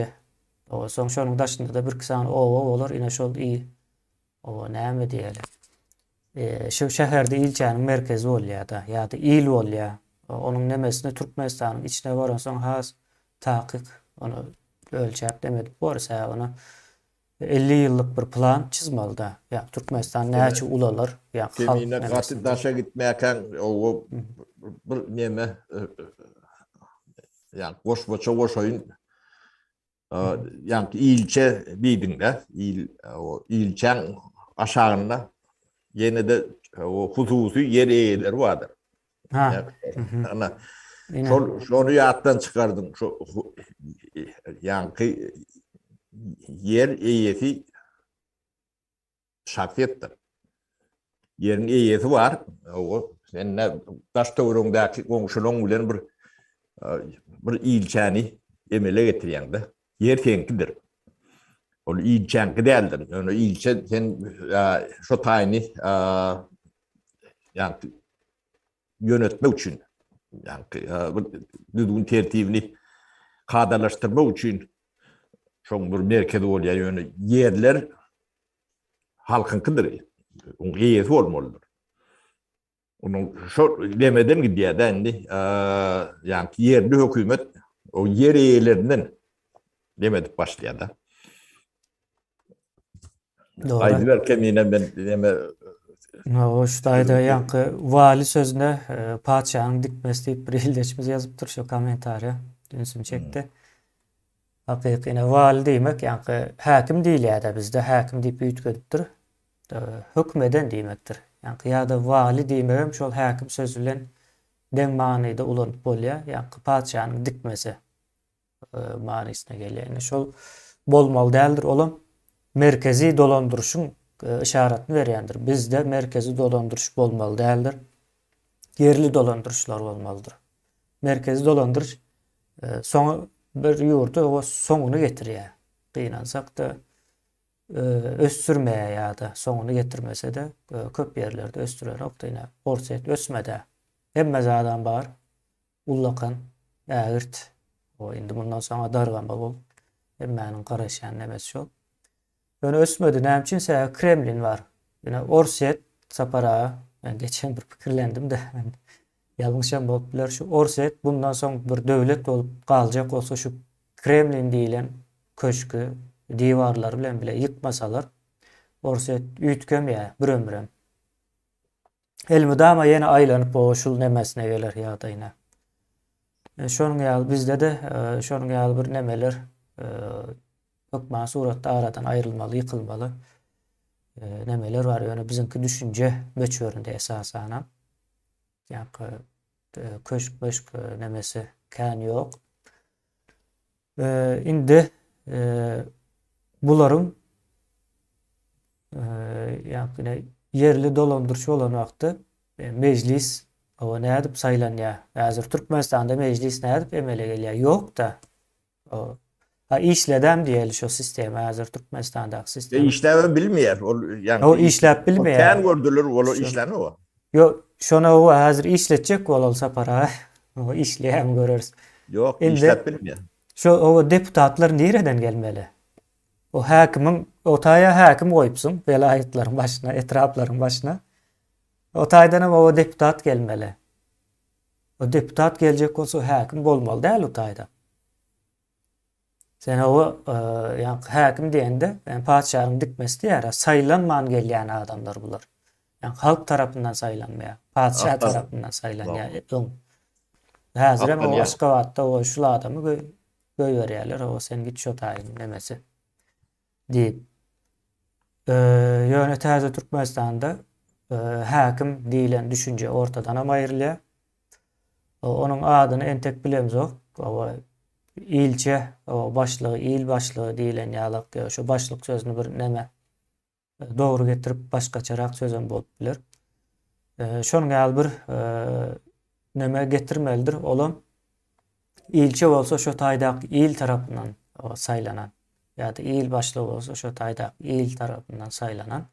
Oba soň şonuň daşynda-da birki sany oba bolar. Ine şol i oba näme diýeli. E, şu şäherde ilçäniň merkezi bolýar-da, ýa-da il bolýar. Onuň nemesini Türkmenistanyň içine baransoň has takyk ony ölçäp neme edip borus. Hä, ony 50 ýyllyk bir plan çyzmaly-da. Ýa Türkmenistan näçe ulalar, ýa halk Kemine gaty daşa gitmäkäň oba bir neme ýa goşmaça goşaýyn. Ýaňky ilçe diýdiň-de, il o ilçäň aşagynda ýene-de o hususy ýer eýeleri bardyr. Ha. Ana. Şol şony ýatdan çykardyň. Şu ýaňky ýer eýesi şahsyýetdir. Ýeriň eýesi bar. O sen ne daş töweregiňdäki goňşularyň bilen bir bir ilçäni emele getirýäň-de. Ýer seňkidir. Ol ilçäňki däldir. Ýöne ilçe sen şo taýyny ýa ýönetmek üçin, ýagny bir düzgün tertibini kadalaşdyrmak üçin şoň bir merkezi bolýar. Ýöne ýerler halkyňkydyr. Oň eýesi bolmalydyr. Onuň şo demeden gidýär-de indi. Ýagny ýerli hökümet o ýer eýelerinden dem edip başlaýar-da. Dogry. Aýdyber Kemine men neme O şu taýda ýaňky wali sözüne e, patyşanyň dikmesi diýip bir ildeşimiz ýazypdyr şu kommentariýa. Ünsümi çekdi. Hakyky ine wali diýmek ýaňky häkim diýilýär-de bizde häkim diýip üýtgedipdir. E, höküm eden diýmekdir. Ýaňky ýa-da wali diýmegem şol häkim sözi bilen deň manyda ulanyp bolýar. Ýaňky patyşanyň dikmesi. manysyna gelýär. Indi şol bolmaly däldir. Olam merkezi dolandyryşyň yşaratyny berýändir. Bizde merkezi dolandyryş bolmaly däldir. Ýerli dolandyryşlar bolmalydyr. Merkezi dolandyryş soňy bir ýurdy o soňuny getirýär. Gynansak-da ösdürmeýär ýa-da soňuny getirmese-de köp ýerlerde ösdürenok-da ine Orsýet ösmedi. Hemme zadam bar. Ullakan, ägirt. O indi mundan soňa dargama bol. Hemmäniň garaşýan nemesi şol. Ýöne ösmedi. Näme üçin? Sebäbi Kremlin bar. Ýöne Orsýet Sapar aga, men geçen bir pikirlendim-de, ýalňyşam bolup biler. Şu Orsýet bundan soň bir döwlet bolup galjak bolsa şu Kremlin diýlen köşki diwarlary bilen bile ýykmasalar, Orsýet üýtgemeýär bir ömürem. Elmydama ýene aýlanyp o şul nemesine geler ýagdaýyna. E, şonuň ýaly bizde-de e, şonuň ýaly bir nemeler e, hökman suratda aradan aýrylmaly, ýykylmaly nemeler bar. Ýöne biziňki düşünje möçberinde esasanam. Ýa-da köşk-möşk nemesi kän ýok. Indi bularyň ýagny ýerli dolandyryş bolan wagtda mejlis oba nädip saýlanýar? Häzir Türkmenistanda mejlis nädip emele gelýär? Ýok-da. Ha işledem diýeli şu sistema häzir Türkmenistandaky sistema. Işläbem bilmeýär. Ol ýagny O işläp bilmeýär. Kän gördüler, olar işlänok. Ýok, şony o häzir işletjek bol ol Sapar aga. O işleýärmi göreris. Ýok, işläp bilmeýär. Şu o deputatlar nireden gelmeli? O häkimiň o taýa häkim goýupsyň welaýatlaryň başyna, etraplaryň başyna. O taýdanam o deputat gelmeli. O deputat geljek bolsa häkim bolmaly däl o taýda. Sen o ýa häkim diýende, ýa patyşanyň dikmesi diýýär, saýlanman gelýän adamlar bular. Ýa halk tarapyndan saýlanmaýar, patyşa tarapyndan saýlanýar öň. Häzir hem o Aşgabatda o şul adamy goýberýärler, o sen git şo taýyň nemesi diýip. Ýöne täze Türkmenistanda häkim diýlen düşünje ortadanam aýrylýar. Onuň adyny entek bilemzok. Oba ilçe, o başlygy, il başlygy diýlen ýalak, ýa şu başlyk sözüni bir neme dogry getirip başgaçarak sözem bolup biler. Şonuň ýaly bir neme getirmelidir. Olam ilçe bolsa şo taýdaky il tarapyndan saýlanan ýa-da il başlygy bolsa şo taýdaky il tarapyndan saýlanan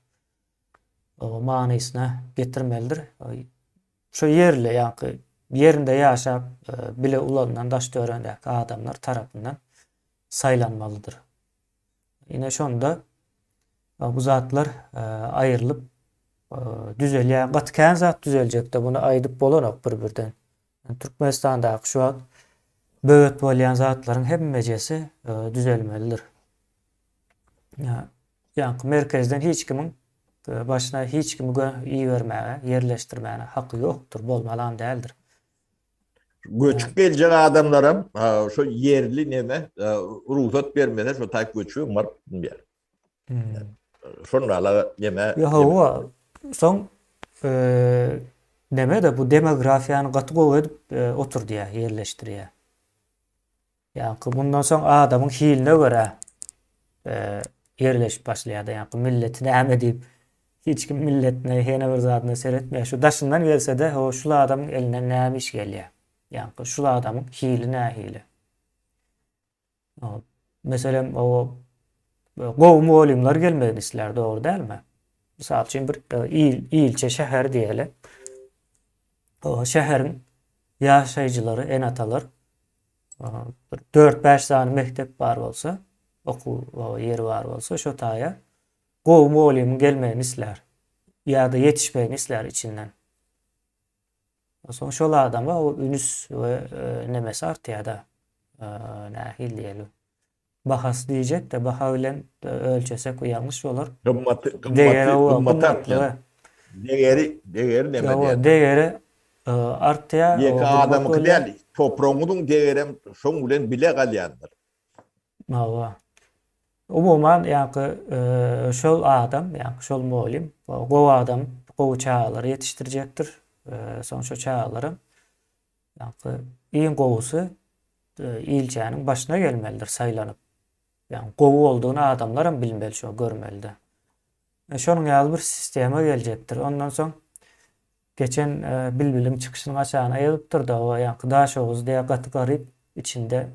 manysyna getirmelidir. Şo ýerli, ýaňky ýerinde ýaşap, bile ulalynan daş-töweregindäki adamlar tarapyndan saýlanmalydyr. Ine şonda bu zatlar aýrylyp düzelýär. Gaty kän zat düzeljekde muny aýdyp bolanok bir-birden. Türkmenistandaky şu wagt böwet bolýan zatlaryň hemmejesi düzelmelidir. Ýaňky merkezden hiç kimiň başyna hiç kimi ibermäge, ýerleşdirmäge haky ýokdur, bolmalam däldir. Göçüp geljek adamlaram şo ýerli neme rugsat bermese şo taýp göçüp baryp bilmeýär. Şonda ala neme. Ýa hawa, soň neme-de bu demografiýany gaty gowy edip oturdýar, ýerleşdirýär. Ýaňky mundan soň adamyň hiline görä ýerleşip başlaýar-da, ýaňky milleti näme diýip, hiç kim milletine, ýene bir zadyna seretmeýär. Şu daşyndan gelse-de, ho, şul adamyň elinden näme iş gelýär? Ýaňky şul adamyň hili nähili? Meselem, o gowy mugallymlar gelmegini islär, dogry dälmi? Mysal üçin bir il, ilçe, şäher diýeli. O şäheriň ýaşaýjylary, ene-atalar bir 4-5 sany mekdep bar bolsa, okuw ýeri bar bolsa, şo taýa gowy mugallymyň gelmegini islär. Ýa-da ýetişmegini islär içinden. Soň şol adama o ünüs we nemesi artýar-da. Nähili diýeli? Bahasy diýjek-de, baha bilen ölçesek bu ýalňyş bolar. Gymmaty, gymmaty, gymmaty artýar. Degeri, degeri neme diýýär? Degeri artýar. Ýeke adamyňky däl, topragyňyzyň degerem şoň bilen bile galýandyr. Hawa. Umuman, ýaňky şol adam, ýaňky şol mugallym gowy adam, gowy çagalary ýetişdirjekdir. Soň şo çagalaram ýaňky iň gowusy ilçäniň başyna gelmelidir saýlanyp. Ýagny gowy boldugyny adamlaram bilmeli şo görmelide. Şonuň ýaly bir sistema geljekdir. Ondan soň geçen Bilbiliň çykyşynyň aşagyna ýazypdyr-da, o ýaňky Daşoguz diýýär gaty garyp içinde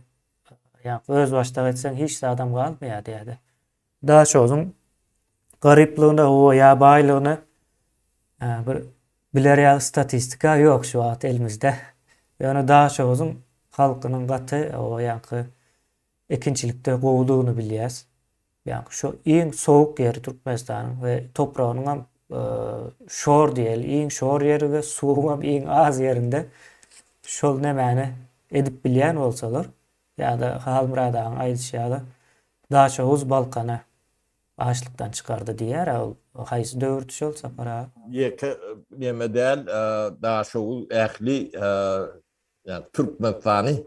ýaňky özbaşdak etseň hiç zadam galmaýar diýýär-de. Daşogzuň garyplygyna ýa baýlygyna bir biler ýaly statistika ýok şu wagt elimizde. Ýöne Daşoguzyň halkynyň gaty o ýaňky ekinçilikde gowudygyny bilýäs. Ýaňky şo iň sowuk ýeri Türkmenistanyň we topragynyňam şor diýeli, iň şor ýeri we suwuňam iň az ýerinde şol nemäni edip bilýän bolsalar, ýa-da Halmyrat agaň aýdyşy ýaly Daşoguz Balkany açlykdan çykardy diýýär-ä ol haýsy döwürdi şol Sapar aga? Ýeke neme däl Daşoguz ähli ýagny Türkmenistany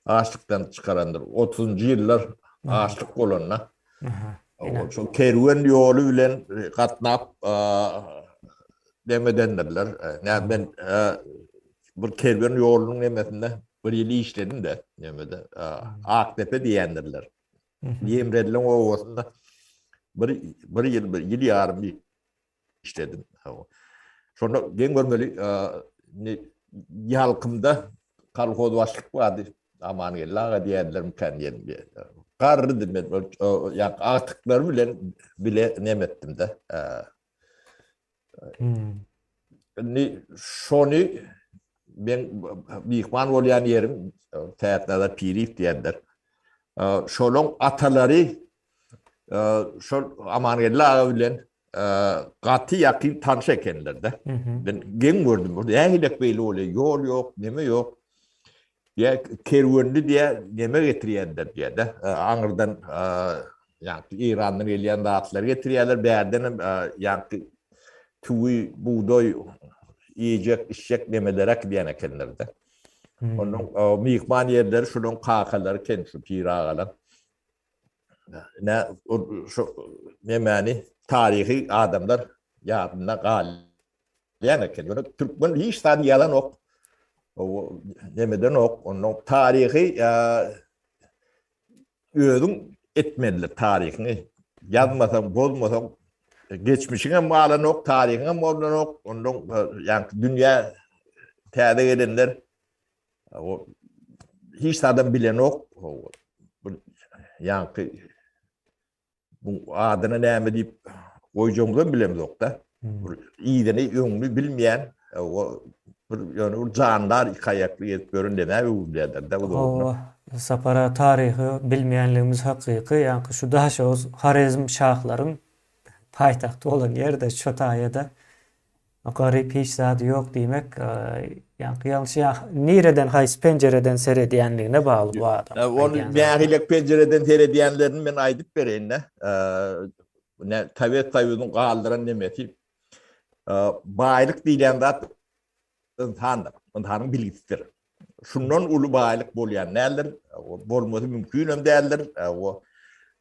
açlykdan çykarandyr. Otuzynjy ýyllar açlyk bolanda şol kerwen ýoly bilen gatnap neme edendirler. Näme men bir kerwen ýolunyň nemesinde bir ýyl işledim-de nemede Akdepe diýendirler. Ýemreliň obasynda bir bir ýyl, bir ýyl ýarym işledim. Şonda geň görmeli, ýalkymda kolhoz başlyk bardy. Amangeldi aga diýerlermikä diýen. Garrydy men, ýa agtyklary bilen bile nem etdim-de. Indi şony men myhman bolýan ýerim Tätnazar Piriýew diýendir. Şolaň atalary şol Amangeldi aga bilen gaty ýakyn tanyş ekenler-de. Men geň gördüm. Nähilek beýle bolýar? Ýol ýok, neme ýok. Diýä kerwenli diýä neme getirýänler diýä-de. Aňyrdan ýaňky Eýrandan gelýän zatlary getirýärler. Bärdenem ýaňky tüwi, bugdaý iýjek, içjek nemeler äkidýän ekenler-de. Onuň myhman ýerleri şulaň kakalary eken şu pir agalar. Ne şu nemäni taryhy adamlar ýadynda galýan eken. Ýöne türkmen hiç zady ýazanok. O nemedenok. Ondan taryhy özüň etmelidir taryhyňy. Ýazmasaň, bozmasaň geçmişiňem galanok, taryhyňam bolanok. Ondan ýaňky dünýä täze gelenler O hiç zadam bilenok. Bu ýaňky bu adyna näme diýip goýjagymyzam bilemzok-da. Bir yzyny, öňüni bilmeýän o. Bir ýöne bir jandar iki aýakly gezip ýören nämä öwrülýärler-dä bu dogrudan. Hawa, Sapar aga taryhy bilmeýänligimiz hakyky, ýaňky şu Daşoguz Horezm şahlaryň paýtagty bolan ýerde şo taýada garyp hiç zady ýok diýmek ýaňky ýalňyş ýa nireden haýsy penjireden seredýänligine bagly bu adam. Ony nähili penjireden seredýänlerini men aýdyp bereýin-de. Ne Sowet Soýuzynyň galdyran nemesi Baýlyk diýlen zat ynsandyr, ynsanyň bilgisidir. Şundan uly baýlyk bolýan däldir, bolmasy mümkin hem däldir.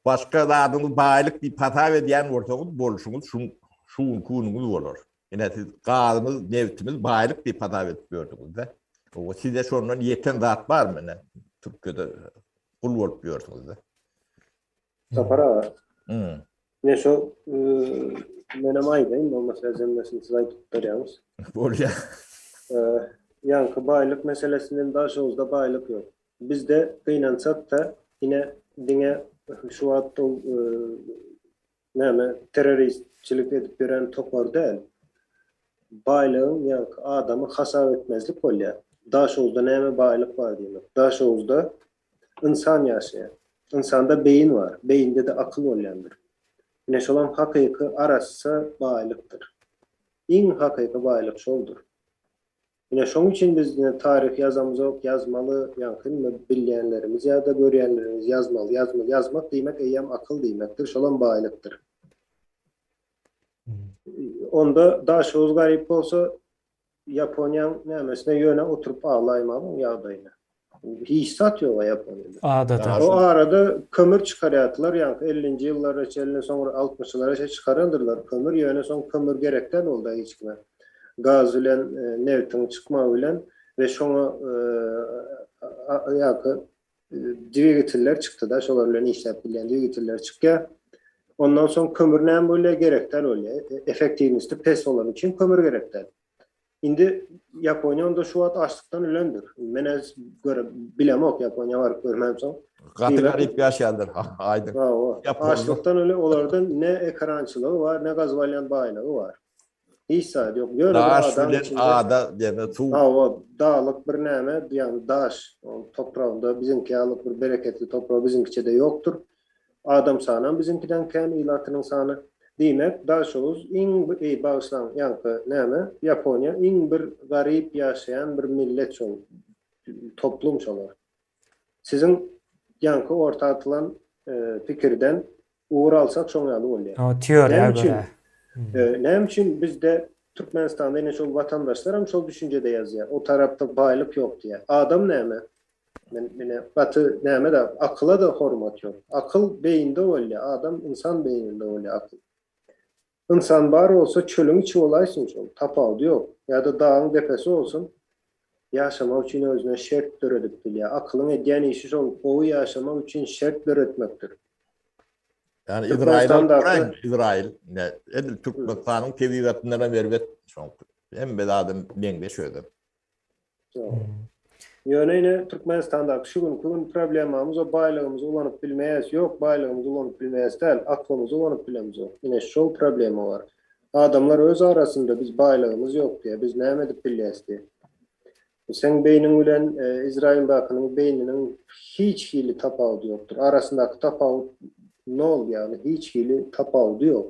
Başga zadyňyz baýlyk diýip hasap edýän bolsaňyz, bolşuňyz şu şu günki günüňiz bolar. Ine siz gazymyz, nebtimiz baýlyk diýip hasap edip ýördüňiz-de. Size şondan ýeten zat barmy ine? Türkiýede gul bolup ýörsüňiz-de. Sapar aga. Ne şo menem aýdaýyn bolmasa jemlesin siz aýdyp berýäňiz. Bolýar. Ýaňky baýlyk meselesinden Daşoguzda baýlyk ýok. Bizde gynansak-da ine diňe şu wagt ol näme terroristçilik edip ýören topar däl. Baýlygyň ýaňky adamy hasap etmezlik bolýar. Daşoguzda näme baýlyk bar diýmek. Daşoguzda Ynsan ýaşaýar. Ynsanda beýin bar. Beýinde-de akyl bolýandyr. Ine şolam hakyky arassa baýlykdyr. Iň hakyky baýlyk şoldur. Ine şoň üçin biz ine taryh ýazamyzok, ýazmaly, ýaňky indi bilýänlerimiz ýa-da görýänlerimiz ýazmaly, ýazmaly, ýazmak diýmek eýýäm akyl diýmekdir, şolam baýlykdyr. Onda Daşoguz garyp bolsa, Ýaponiýaň nämesine ýöne oturyp aglaýmalyň ýagdaýyna. Hiç zat ýoga Ýaponiýada. Adada. O arada kömür çykarýardylar ýaňky ellinji ýyllara çenli soňra altmyşylara çenli çykarandyrlar kömür ýöne soň kömür gerek däl boldy hiç kime. Gaz bilen nebtiň çykmagy bilen we şoňa ýaňky dwigateller çykdy-da, şolar bilen işläp bilýän dwigateller çykýar. Ondan soň kömür näme bolýar? Gerek däl bolýar. Effektiwnosti pes bolany üçin kömür gerek däl. Indi Ýaponiýa onda şu wagt açlykdan ölendir. Men ez göre bilemok Ýaponiýa baryp görmämsoň. Gaty garyp ýaşaýandyr, aýdyň. Hawa. Açlykdan ölen olarda ne ekrançylygy bar, ne gazyp alýan baýlygy bar. Hiç zat ýok. Ýöne bir Daş adam bilen içinde ada diýme suw. Hawa, daglyk bir näme, ýagny daş, ol topragynda biziňki ýaly bir bereketli toprak biziňkiçe-de ýokdur. Adam sanam biziňkiden kän, ilatynyň sany. Diýmek, Daşoguz iň, eý, bagyşlaň, ýaňky näme, Ýaponiýa iň bir garyp ýaşaýan bir millet şol, toplum şolar. Siziň ýaňky orta atylan pikirden ugur alsak şoň ýaly bolýar. O teoriýa görä. Näme üçin bizde Türkmenistanda ine şol watandaşlar hem şol düşünjede ýazýar. O tarapda baýlyk ýok diýýär. Adam näme? Men ine gaty näme-de akyla-da hormat ýok. Akyl beýinde bolýar. Adam ynsan beýninde bolýar akyl. Ynsan bar bolsa çölüň içi bolaýsyn şol, tapawudy ýok. Ýa-da dagyň depesi bolsun, ýaşamak üçin özüne şert döredip bilýär. Akylyň edýän işi şol, gowy ýaşamak üçin şert döretmekdir. Ýani Izrail alyp göräýiň, Izrail, ine, edil Türkmenistanyň tebigatyndan hem erbet şoňky. Hemme zadam meňzeş özem. Ýöne ine Türkmenistandaky şu günki gün problemamyz o baýlygymyzy ulanyp bilmeýäs. Ýok, baýlygymyzy ulanyp bilmeýäs däl, aklymyzy ulanyp bilemzok. Ine şol problema bar. Adamlar öz arasynda biz baýlygymyz ýok diýýär, biz näme edip bilýäs diýýär. Seň beýniň bilen Izraildakynyň beýniniň hiç hili tapawudy ýokdur. Arasyndaky tapawut nol, ýagny hiç hili tapawudy ýok.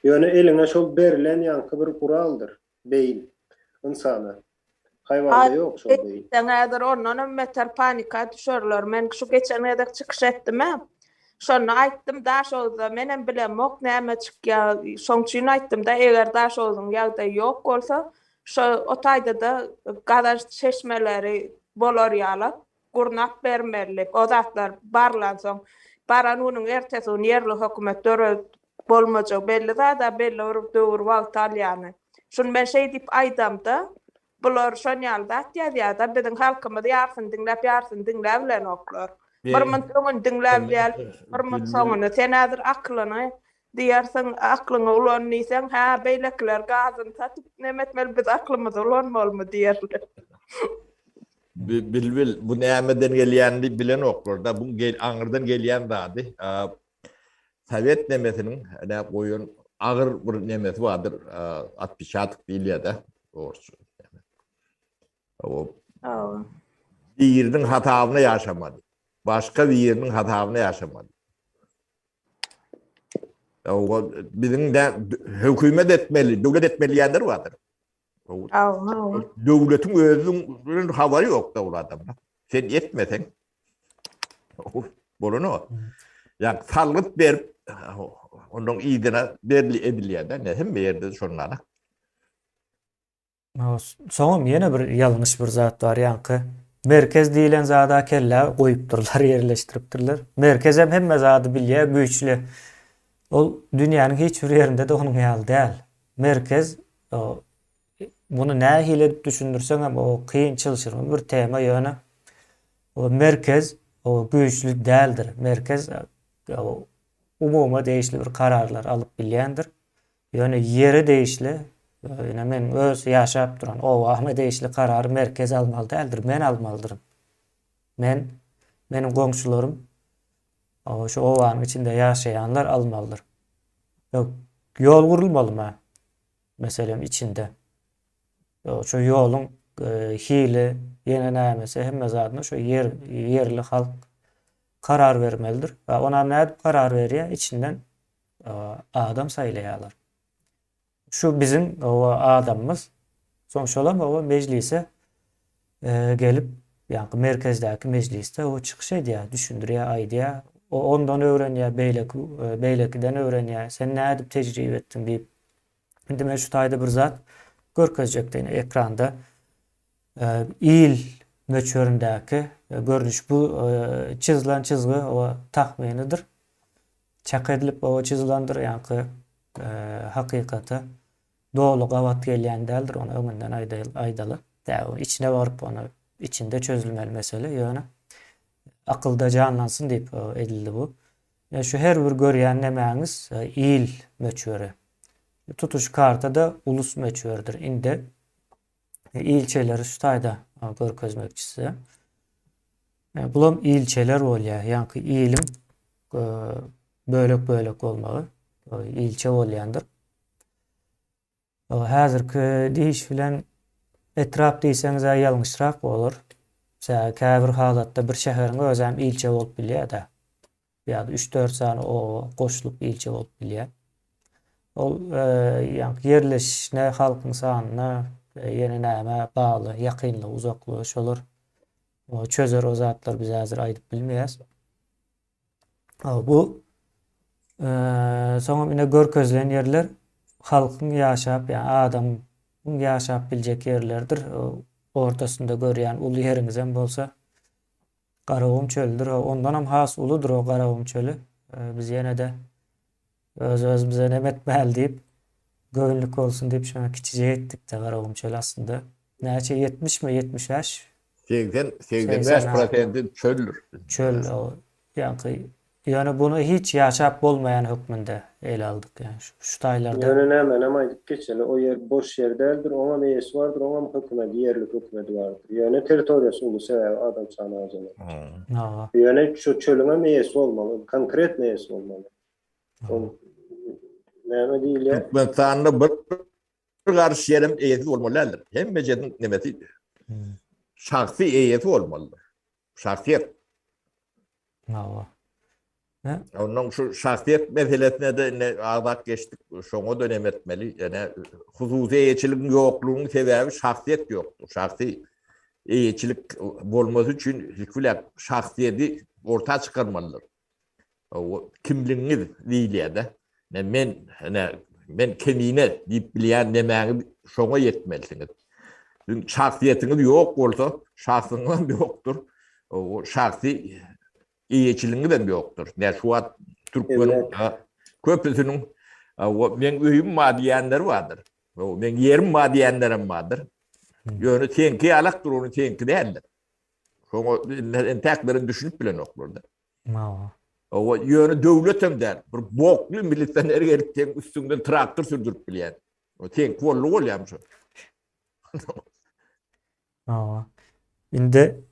Ýöne eliňe şol berlen ýaňky bir guraldyr. Beýin. Ynsana. Haýwanda ýok şol beýin. Sen häzir ondanam beter panika düşerler. Men şu geçen gezek çykyş etdim-ä. Şonda aýtdym Daşoguzda menem bilemok näme çykýa. Şoň üçin aýtdym-da eger Daşoguzyň ýagdaýy ýok bolsa şo o taýda-da gazanç çeşmeleri bolar ýaly gurnap bermeli. O zatlar barlansoň, baran günüň ertesi gün ýerli hökümet döredip bolmajagy belli zat-a, belli bir döwür wagt alýany. Şuny men şeý diýip aýdamda, bular şon ýaly zat ýazýar-da, biziň halkymyz ýarsyny diňläp, ýarsyny diňläbilenoklar. Bir munt öňüni diňläbilýär, bir munt soňuny. Sen häzir aklyny diýersiň, aklyňy ulan diýseň, hä, beýlekiler gazyny satyp neme etmeli, biz aklymyzy ulanmalymy diýerler. Bilbil bu nämeden gelýänini bilenoklar-da, bu aňyrdan gelýän zady. Sowet nemesiniň ine goýan agyr bir nemesi bardyr, otpeçatok diýilýär-de, orsça. O biriniň hasabyna ýaşamaly. Başga biriniň hasabyna ýaşamaly. O biziň de hökümet etmeli, döwlet etmeli diýenler bardyr. Döwletiň özüniň habary ýok da ol adamda. Sen etmeseň bolanok. Ýa salgyt berip ondan yzyna berli edilýär-de, ne hemme ýerde şondan. Soňam ýene bir ýalňyş bir zat bar, ýaňky merkez diýlen zada kellä goýupdyrlar, ýerleşdiripdirler. Merkezem hemme zady bilýär, güýçli. Ol dünýäniň hiç bir ýerinde-de onuň ýaly däl. Merkez muny nähili edip düşündirseňem o kyn, çylşyrymly bir tema, ýöne o merkez o güýçli däldir. Merkez umuma degişli bir kararlar alyp bilýändir. Ýöne ýere degişli, ine meniň öz ýaşap duran obama degişli karary merkez almaly däldir, men almalydyryn. Men, meniň goňşularym, şu obanyň içinde ýaşaýanlar almalydyr. Ýol gurulmalymy? Meselem, içinde. Şu ýoluň hili, ýene nämesi, hemme zadyna şu ýer, ýerli halk karar bermelidir. Onam nädip karar berýär? Içinden adam saýlaýarlar. Şu biziň oba adamymyz. Soň şolam oba mejlise gelip, ýaňky merkezdäki mejlisde o çykyş edýär, düşündirýär, aýdýar. O ondan öwrenýär, beýleki beýlekiden öwrenýär. Sen nädip tejribe etdiň diýip. Indi men şu taýda bir zat görkezjekdi ekranda. Il möçberindäki görnüş bu çyzylan çyzgy o tahmynydyr. Çak edilip o çyzylandyr, ýaňky hakykata doly gabat gelýän däldir, ony öňünden aýdaly. Dä, içine baryp ony içinde çözülmeli mesele, ýöne akylda janlansyn diýip edildi bu. Şu her bir görýän nemäňiz il möçberi. Tutuş kartada ulus möçberidir. Indi ilçeleri şu taýda görkezmekçi size. Bulam ilçeler bolýar. Ýaňky iliň bölek-bölek bolmagy ilçe bolýandyr. Häzirki diýiş bilen etrap diýseňiz-ä ýalňyşrak bolar. Sebäbi käbir halatda bir şäheriň özem ilçe bolup bilýär-de. Ýa-da üç-dört sany oba goşulyp ilçe bolup bilýär. Ol ýaňky ýerleşişine, halkyň sanyna, ýene nämä bagly, ýakynlygy, uzaklygy şolar çözer o zatlary biz häzir aýdyp bilmeýäs. Bu soňam ine görkezilen ýerler halkyň ýaşap, ýa adamyň ýaşap biljek ýerleridir. Ortasynda görýän uly ýeriňizem bolsa Garagum çölüdir. Ondanam has uludyr o Garagum çöli. Biz ýene-de öz-özümize neme etmäli diýip, göwünlik bolsun diýip şoňa kiçijek etdik-de Garagum çöli aslynda. Näçe 70 mi 75? 80 85 prosenti çöldür. Çöl o ýaňky ýöne buny hiç ýaşap bolmaýan hökmünde ele aldyk ýani şu, şu taýlarda. Ýöne nämenem aýdyp geçeli, o ýer boş ýer däldir, oňam eýesi bardyr, oňam hökümedi, ýerli hökümedi bardyr. Ýöne territoriýasy uly, sebäbi adam sany azalan. Hawa. Ýöne şu çölüňem eýesi bolmaly, konkretno eýesi bolmaly. Ol näme diýilýär? Türkmenistanda bir garyş ýerem eýesiz bolmaly däldir. Hemme ýeriň nemesi şahsy eýesi bolmalydyr. Şahsyýet. Hawa. Ondan şu şahsyýet meselesine de indi agzap geçdik. Şoňa da neme etmeli? Ýöne hususy eýeçiligiň ýoklugynyň sebäbi şahsyýet ýokdur. Şahsy eýeçilik bolmasy üçin ilki bilen şahsyýeti orta çykarmalydyr. O kimligiňiz diýilýär-de. Men men men kemine diýip bilýän nemäňiz şoňa ýetmelisiňiz. Siziň şahsyýetiňiz ýok bolsa, şahsyňyz hem ýokdur. O şahsy eýeçiligiňiz hem ýokdur. Ne şu wagt türkmeniň köpüsiniň o meň öýüm bar diýenleri bardyr. O meň ýerim bar diýenler hem bardyr. Ýöne seňki ýalakdyr, ony seňki däldir. Şoňa entäklerin düşünip bilenoklar-da. Hawa. Hawa, ýöne döwletem däl. Bir bokly milisioner gelip seň üstüňden traktor sürdürip bilýär. O seňki boldy bolýarmy şo? Hawa. Indi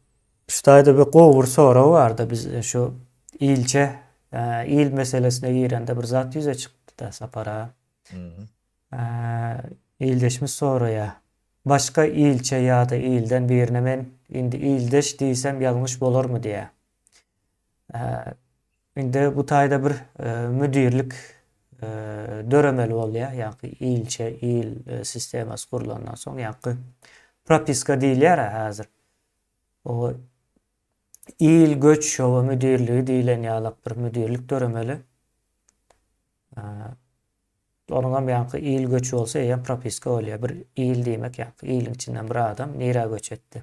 şu taýda bir gowy bir sorag bardy. Biz e, şu ilçe, e, il meselesine girende bir zat ýüze çykdy-da Sapar aga. E, ildeşimiz soraýar. Başga ilçe ýa-da ilden birine men indi ildeş diýsem ýalňyş bolarmy diýýär. Indi bu taýda bir müdirlik döremeli bolýar, ýagny ilçe, il sistemasy gurlandan soň, ýagny propiska diýilýär-ä häzir. O il göç şowa müdirligi diýlen ýalak bir müdirlik döremeli. Onuňam ýaňky il göçi bolsa eýýäm propiska bolýar. Bir il diýmek ýaňky iliň içinden bir adam nirä göç etdi.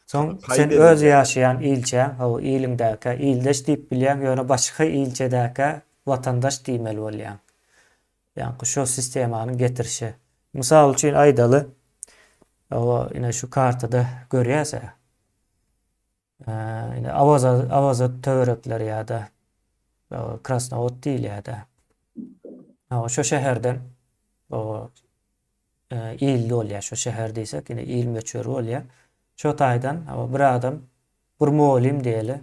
Soň sen öz ýaşaýan ilçäň, hawa, iliňdäkä ildeş diýip bilýäň, ýöne başga ilçedäkä watandaş diýmeli bolýaň. Ýaňky şo sistemanyň getirişi. Mysal üçin aýdaly, hawa, ine şu kartada görýäs-ä. Ine Awaza, Awaza töwerekleri ýa-da Krasnowod diýilýär-de. Hawa, şo şäherden o il bolýar, şo şäher diýsek, ine il möçberi bolýar. Şo taýdan hawa bir adam, bir mugallym diýeli,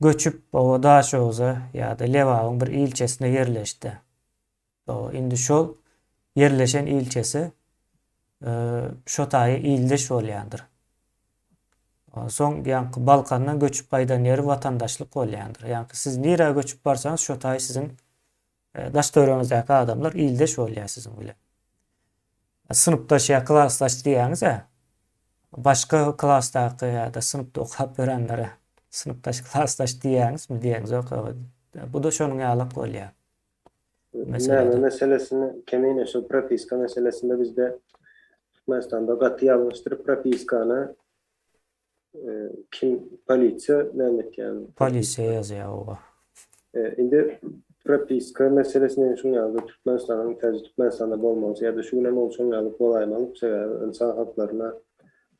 göçüp o Daşoguza ýa-da Lebabyň bir ilçesine ýerleşdi. Indi şol ýerleşen ilçesi şo taýa ildeş bolýandyr. Soň ýaňky Balkandan göçüp gaýdan ýeri watandaşlyk bolýandyr. Ýaňky siz nirä göçüp barsaňyz şo taý siziň daş töweregiňizdäki adamlar ildeş bolýar siziň bilen. Synpdaş ýa klasdaş diýýäňiz-ä. Başga klasdaky ýa-da synpda okap ýörenlere synpdaş, klasdaş diýýäňizmi? Diýeňzok. Bu-da şonuň ýalak bolýar. Näme meselesini kemine şu propiska meselesinde bizde Türkmenistanda gaty ýalňyşdyr propiskany kim polisiýa näme etýän polisiýa ýazýar oba. Indi propiska meselesini şuň ýaly Türkmenistanyň täze Türkmenistanda bolmagy ýa-da şu günem ol şoň ýaly bolaýmaly sebäbi ynsan haklaryna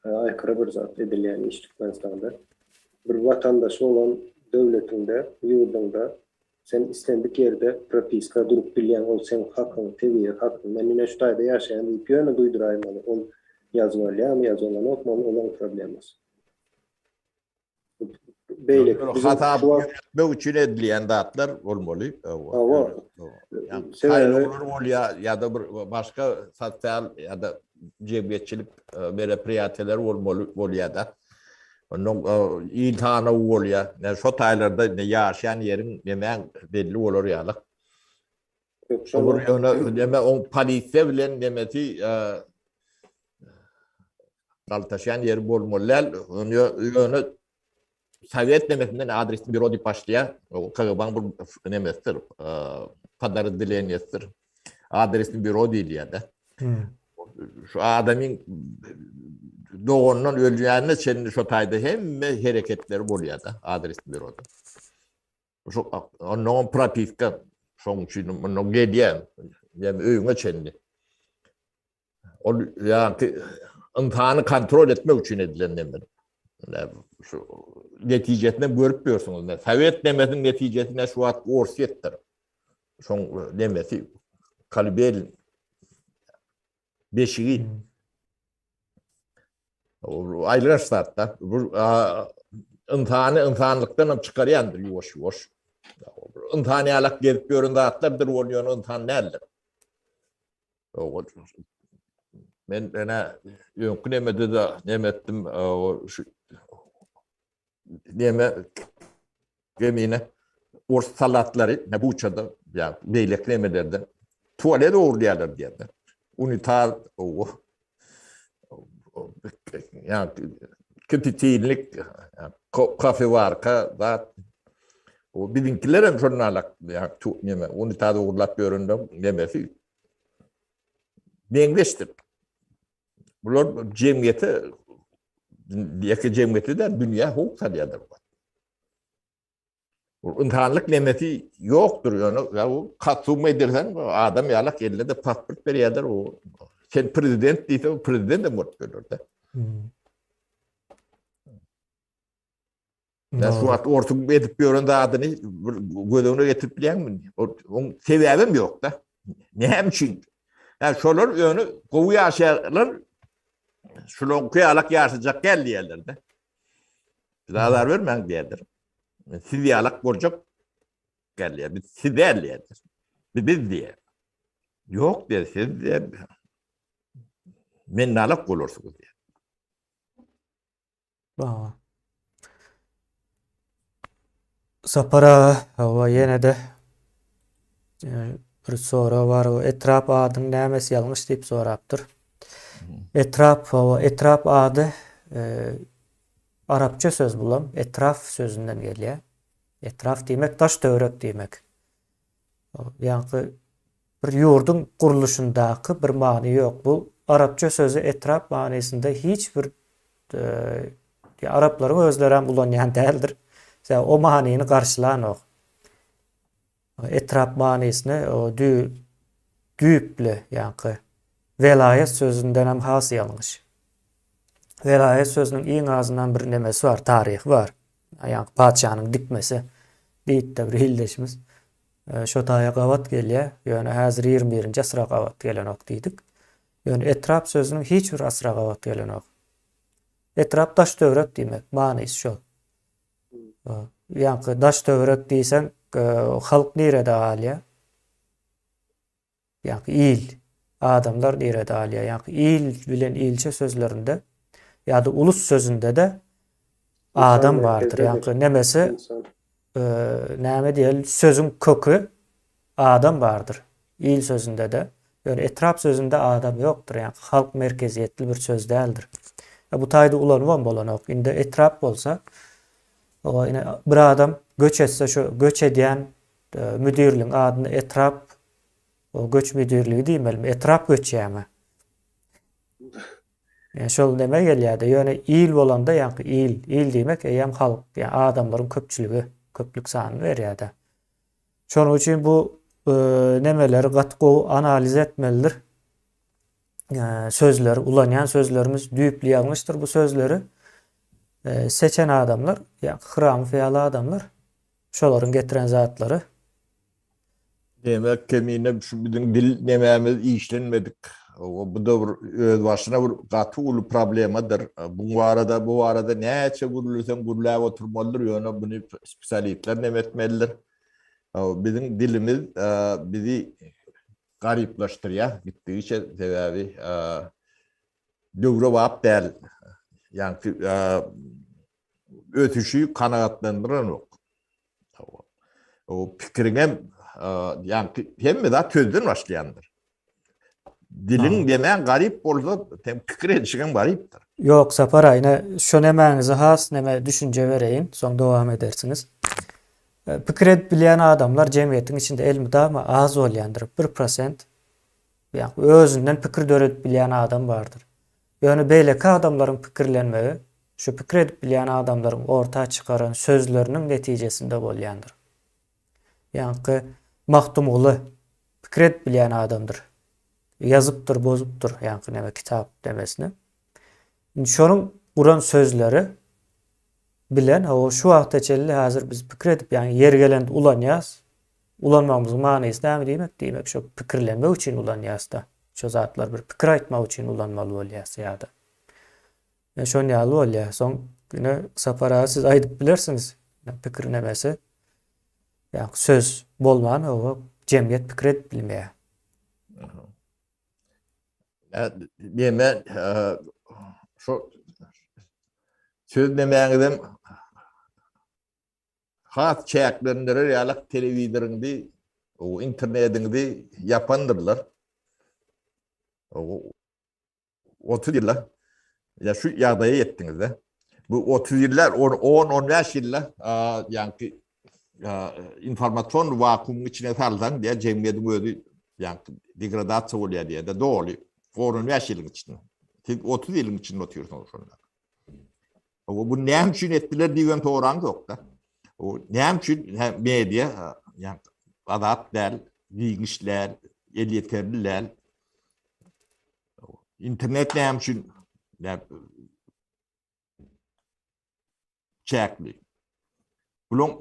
aýkyry bir zat edilýän iş Türkmenistanda. Bir watandaşy bolan döwletiňde ýurduňda Sen islendik ýerde propiska durup bilýäň, ol seň hakyň, tebigy hakyň. Men ine şu taýda ýaşaýan diýip ýöne duýduraýmaly. Ol ýazyp alýarmy, ýazyp alanokmy, ol olaň problemasy. Beýleki hasap ýöretmek üçin edilýän zatlar bolmaly. Hawa. Saýlawlar bolýar ýa-da bir başga sosial ýa-da jemgyýetçilik meropriýatiýalar bolmaly bolýar-da. Ondan il sanawy bolýar. Ýa şo taýlarda indi ýaşaýan ýeriň nemäň belli bolar ýaly. Şol bir ýöne neme oň polisiýa bilen nemesi galtaşýan ýeri bolmaly däl. Ýöne sowet nemesinden adresni býuro diýip başlaýar. O KGB-nyň bir nemesidir, podrazdeleniýesidir. Adresni býuro diýilýär-de. Şu adamyň dogandan ölýänine çenli şo taýda hemme hereketleri bolýar-da, adresni býuroda. Şu ondan propiska şoň üçin mundan gelýär. Ýa öýüňe çenli. Ol ýa-ki ynsany kontrol etmek üçin edilen neme. Şu netijesini görüp ýörsüňiz. Sowet nemesiniň netijesi ne şu wagt Orsýetdir. Şoň nemesi kalibel beşigi. Aýlygaç zatda. Bu ynsany ynsanlykdan hem çykarýandyr ýuwaş-ýuwaş. Ynsan ýalak gezip ýören zatlardyr, ol ýöne ynsan däldir. Men ene öňki nemede-de neme etdim, şu neme gemine ors salatlary ne buçada ýa beýleki nemelerde tualet ogurlaýarlar diýýärler. Unitaz o ýa kipitilnik kofewarka zat o biziňkiler hem şondan alak ýa neme unitaz ogurlap ýörende nemesi meňzeşdir. Bular jemgyýete ýeke jemgyýete däl, dünýä howp salýarlar. Bu ynsanlyk nemesi ýokdur ýöne ýa bu kostum geýdirseň adam ýalak eline de pasport berýärler o sen prezident diýse prezident hem bolup biler-de. Hmm. Ýa şu wagt orsuň edip ýören zadyny bir göz öňüne getirip bilýäňmi? Oň sebäbem ýok-da. Näme üçin? Ýa şolar ýöne gowy ýaşaýarlar. Şulaňky ýalak ýaşajak däl diýerler-de. Biz azar bermäň diýerler. Siz ýalak boljak däl diýer. Biz siz däl diýerler. Biz biz diýer. Ýok diýer, siz diýer. Mennalak bolarsyňyz diýýär. Hawa. Sapar aga, hawa ýene-de bir sorag bar. O etrap adyň nämesi ýalňyş diýip sorapdyr. Etrap, hawa, etrap ady e, arapça söz bulam, etraf sözünden gelýär. Etraf diýmek daş-töwerek diýmek. Ýaňky bir ýurduň gurluşyndaky bir many ýok. Bu arapça sözi etrap manysynda hiç bir e, araplaryň özleri hem ulanýan däldir. Sebäbi o manyny garşylanok. Etrap manysyny o dü düýpli ýaňky welaýat sözünden hem has ýalňyş. Welaýat sözüniň iň azyndan bir nemesi bar, taryhy bar. Ýaňky patyşanyň dikmesi diýipdi bir ildeşimiz. Şo taýa gabat gelýär. Ýöne häzir 21-nji asyra gabat gelenok diýdik. Ýöne etrap sözüniň hiç bir asyra gabat gelenok. Etrap daş-töwerek diýmek, manysy şol. Ýaňky daş-töwerek diýseň, halk nirede galýar? Ýaňky il, adamlar nirede galýar? Ýaňky il bilen ilçe sözlerinde ýa-da ulus sözünde-de adam bardyr. Ýaňky nemesi näme diýeli, sözüň köki adam bardyr. Il sözünde-de. Ýöne etrap sözünde adam ýokdur. Ýaňky halk merkeziýetli bir söz däldir. Bu taýda ulanybam bolanok. Indi etrap bolsa, o ine bir adam göç etse şu göç edýän müdirligiň adyny etrap göç müdirligi diýmelimi? Etrap göçýärmi? Ýa şol neme gelýärdi. Ýöne il bolanda ýaňky il, il diýmek eýýäm halk, ýa adamlaryň köpçüligi, köplük sanyny berýärdi. Şonuň üçin bu e, nemeleri gaty gowy analiz etmelidir. E, sözleri, ulanýan sözlerimiz düýpli ýalňyşdyr bu sözleri. E, seçen adamlar, ýa Hramow ýaly adamlar şolaryň getiren zatlary. Demek kemine şu biziň dil nemämiz işlenmedik. Bu da bir öz başyna bir gaty uly problemadyr. Bu barada bu barada näçe gürleseň gürläp oturmalydyr, ýöne buny spesialistler neme etmelidir. Biziň dilimiz bizi garyplaşdyrýar gitdigiçe sebäbi döwrebap däl. Ýaňky ösüşi kanagatlandyranok. O pikiriňem ýaňky hemme zat sözden başlaýandyr. Diliň demäň garyp bolsa, sen pikir edişiňem garypdyr. Ýok Sapar aga, ine şo nemäňize has neme düşünje bereýin, soň dowam edersiňiz. Pikir edip bilýän adamlar jemgyýetiň içinde elmydama az bolýandyr, bir prosent ýa özünden pikir döredip bilýän adam bardyr. Ýöne beýleki adamlaryň pikirlenmegi şu pikir edip bilýän adamlaryň orta çykaran sözleriniň netijesinde bolýandyr. Ýaňky Magtymguly pikir edip bilýän adamdyr. Ýazypdyr, bozupdyr ýaňky neme kitap nemesini. Indi şonuň guran sözleri bilen hawa şu wagta çenli häzir biz pikir edip ýagny ýeri gelende ulanýas. Ulanmagymyzyň manysy näme diýmek? Diýmek şo pikirlenmek üçin ulanýas-da. Şo zatlar bir pikir aýtmak üçin ulanmaly bolýas ýa-da. Ýa şon ýaly bolýar. Soň ine Sapar aga siz aýdyp bilersiňiz. Pikir nemesi. Ýa söz bolman o jemgyýet pikir edip bilmeýär. Neme şo söz nemäňizem has çäklendirer ýalak telewizoryňyzy, o internetiňizi ýapandyrlar. O 30 ýylda ýa şu ýagdaýa ýetdiňiz-de. Bu 30 ýyllar, 10-15 ýylda ýaňky informasion wakuumyň içine salsaň diýä jemgyýetiň özi ýaňky degradasiýa bolýar diýä-de doly 10-15 ýylyň içinde. Siz 30 ýylyň içinde otyrsyňyz şonda. O bu näme üçin etdiler diýen soraň ýok-da. O näme üçin media ýa azat däl, giňiş däl, elýeterli däl. Internet näme üçin çäkli? Bulan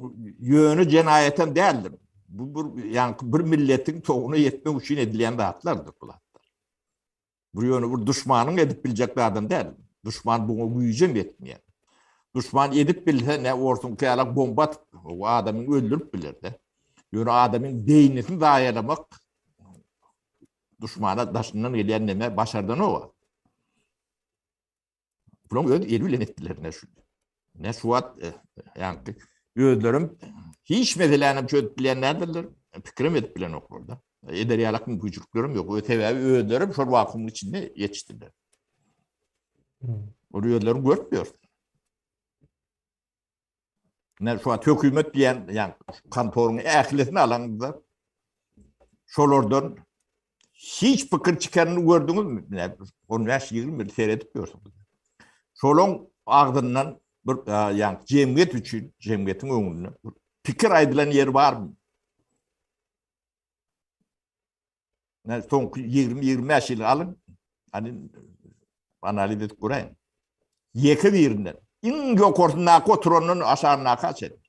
ýöne jenaýatam däldir. Bu bir ýaňky bir milletiň towuna ýetmek üçin edilýän zatlardyr bular. Bu ýöne bir duşmanyň edip biljek zadam däl. Duşman buňa güýjem ýetmeýär. Duşman edip bilse, ne orsuňky ýalak bomba atyp, o adamyň öldürip biler-de. Ýöne adamyň beýnisini zaýalamak duşmana daşyndan gelýän neme başardanok. Bulaň öz eli bilen etdiler ne şu. Ne şu wagt e, ýaňky özlerim hiç meseläni çözüp bilýän däldirler, pikirem edip bilenoklar da. Eder ýalak mümkinçiliklerim ýok. Ö sebäbi özlerim şol wakuumyň içinde ýetişdiler. Hmm. Ol özlerini görüp ýör. Ne şu wagt hökümet diýen, ýa kontoryň ählisini alaňyzda şolardan hiç pikir çykaryny gördüňizmi? Ne 15-20 ýyl seredip ýörsüňiz. Şolaň agzyndan bir ýa jemgyýet üçin, jemgyýetiň öňünde bir pikir aýdylan ýeri barmy? Ne soňky 20-25 ýyly alyň, hani analiz edip göräýiň. Ýeke birinden, iň ýokarsyndaky oturandan aşagyndaky çenli.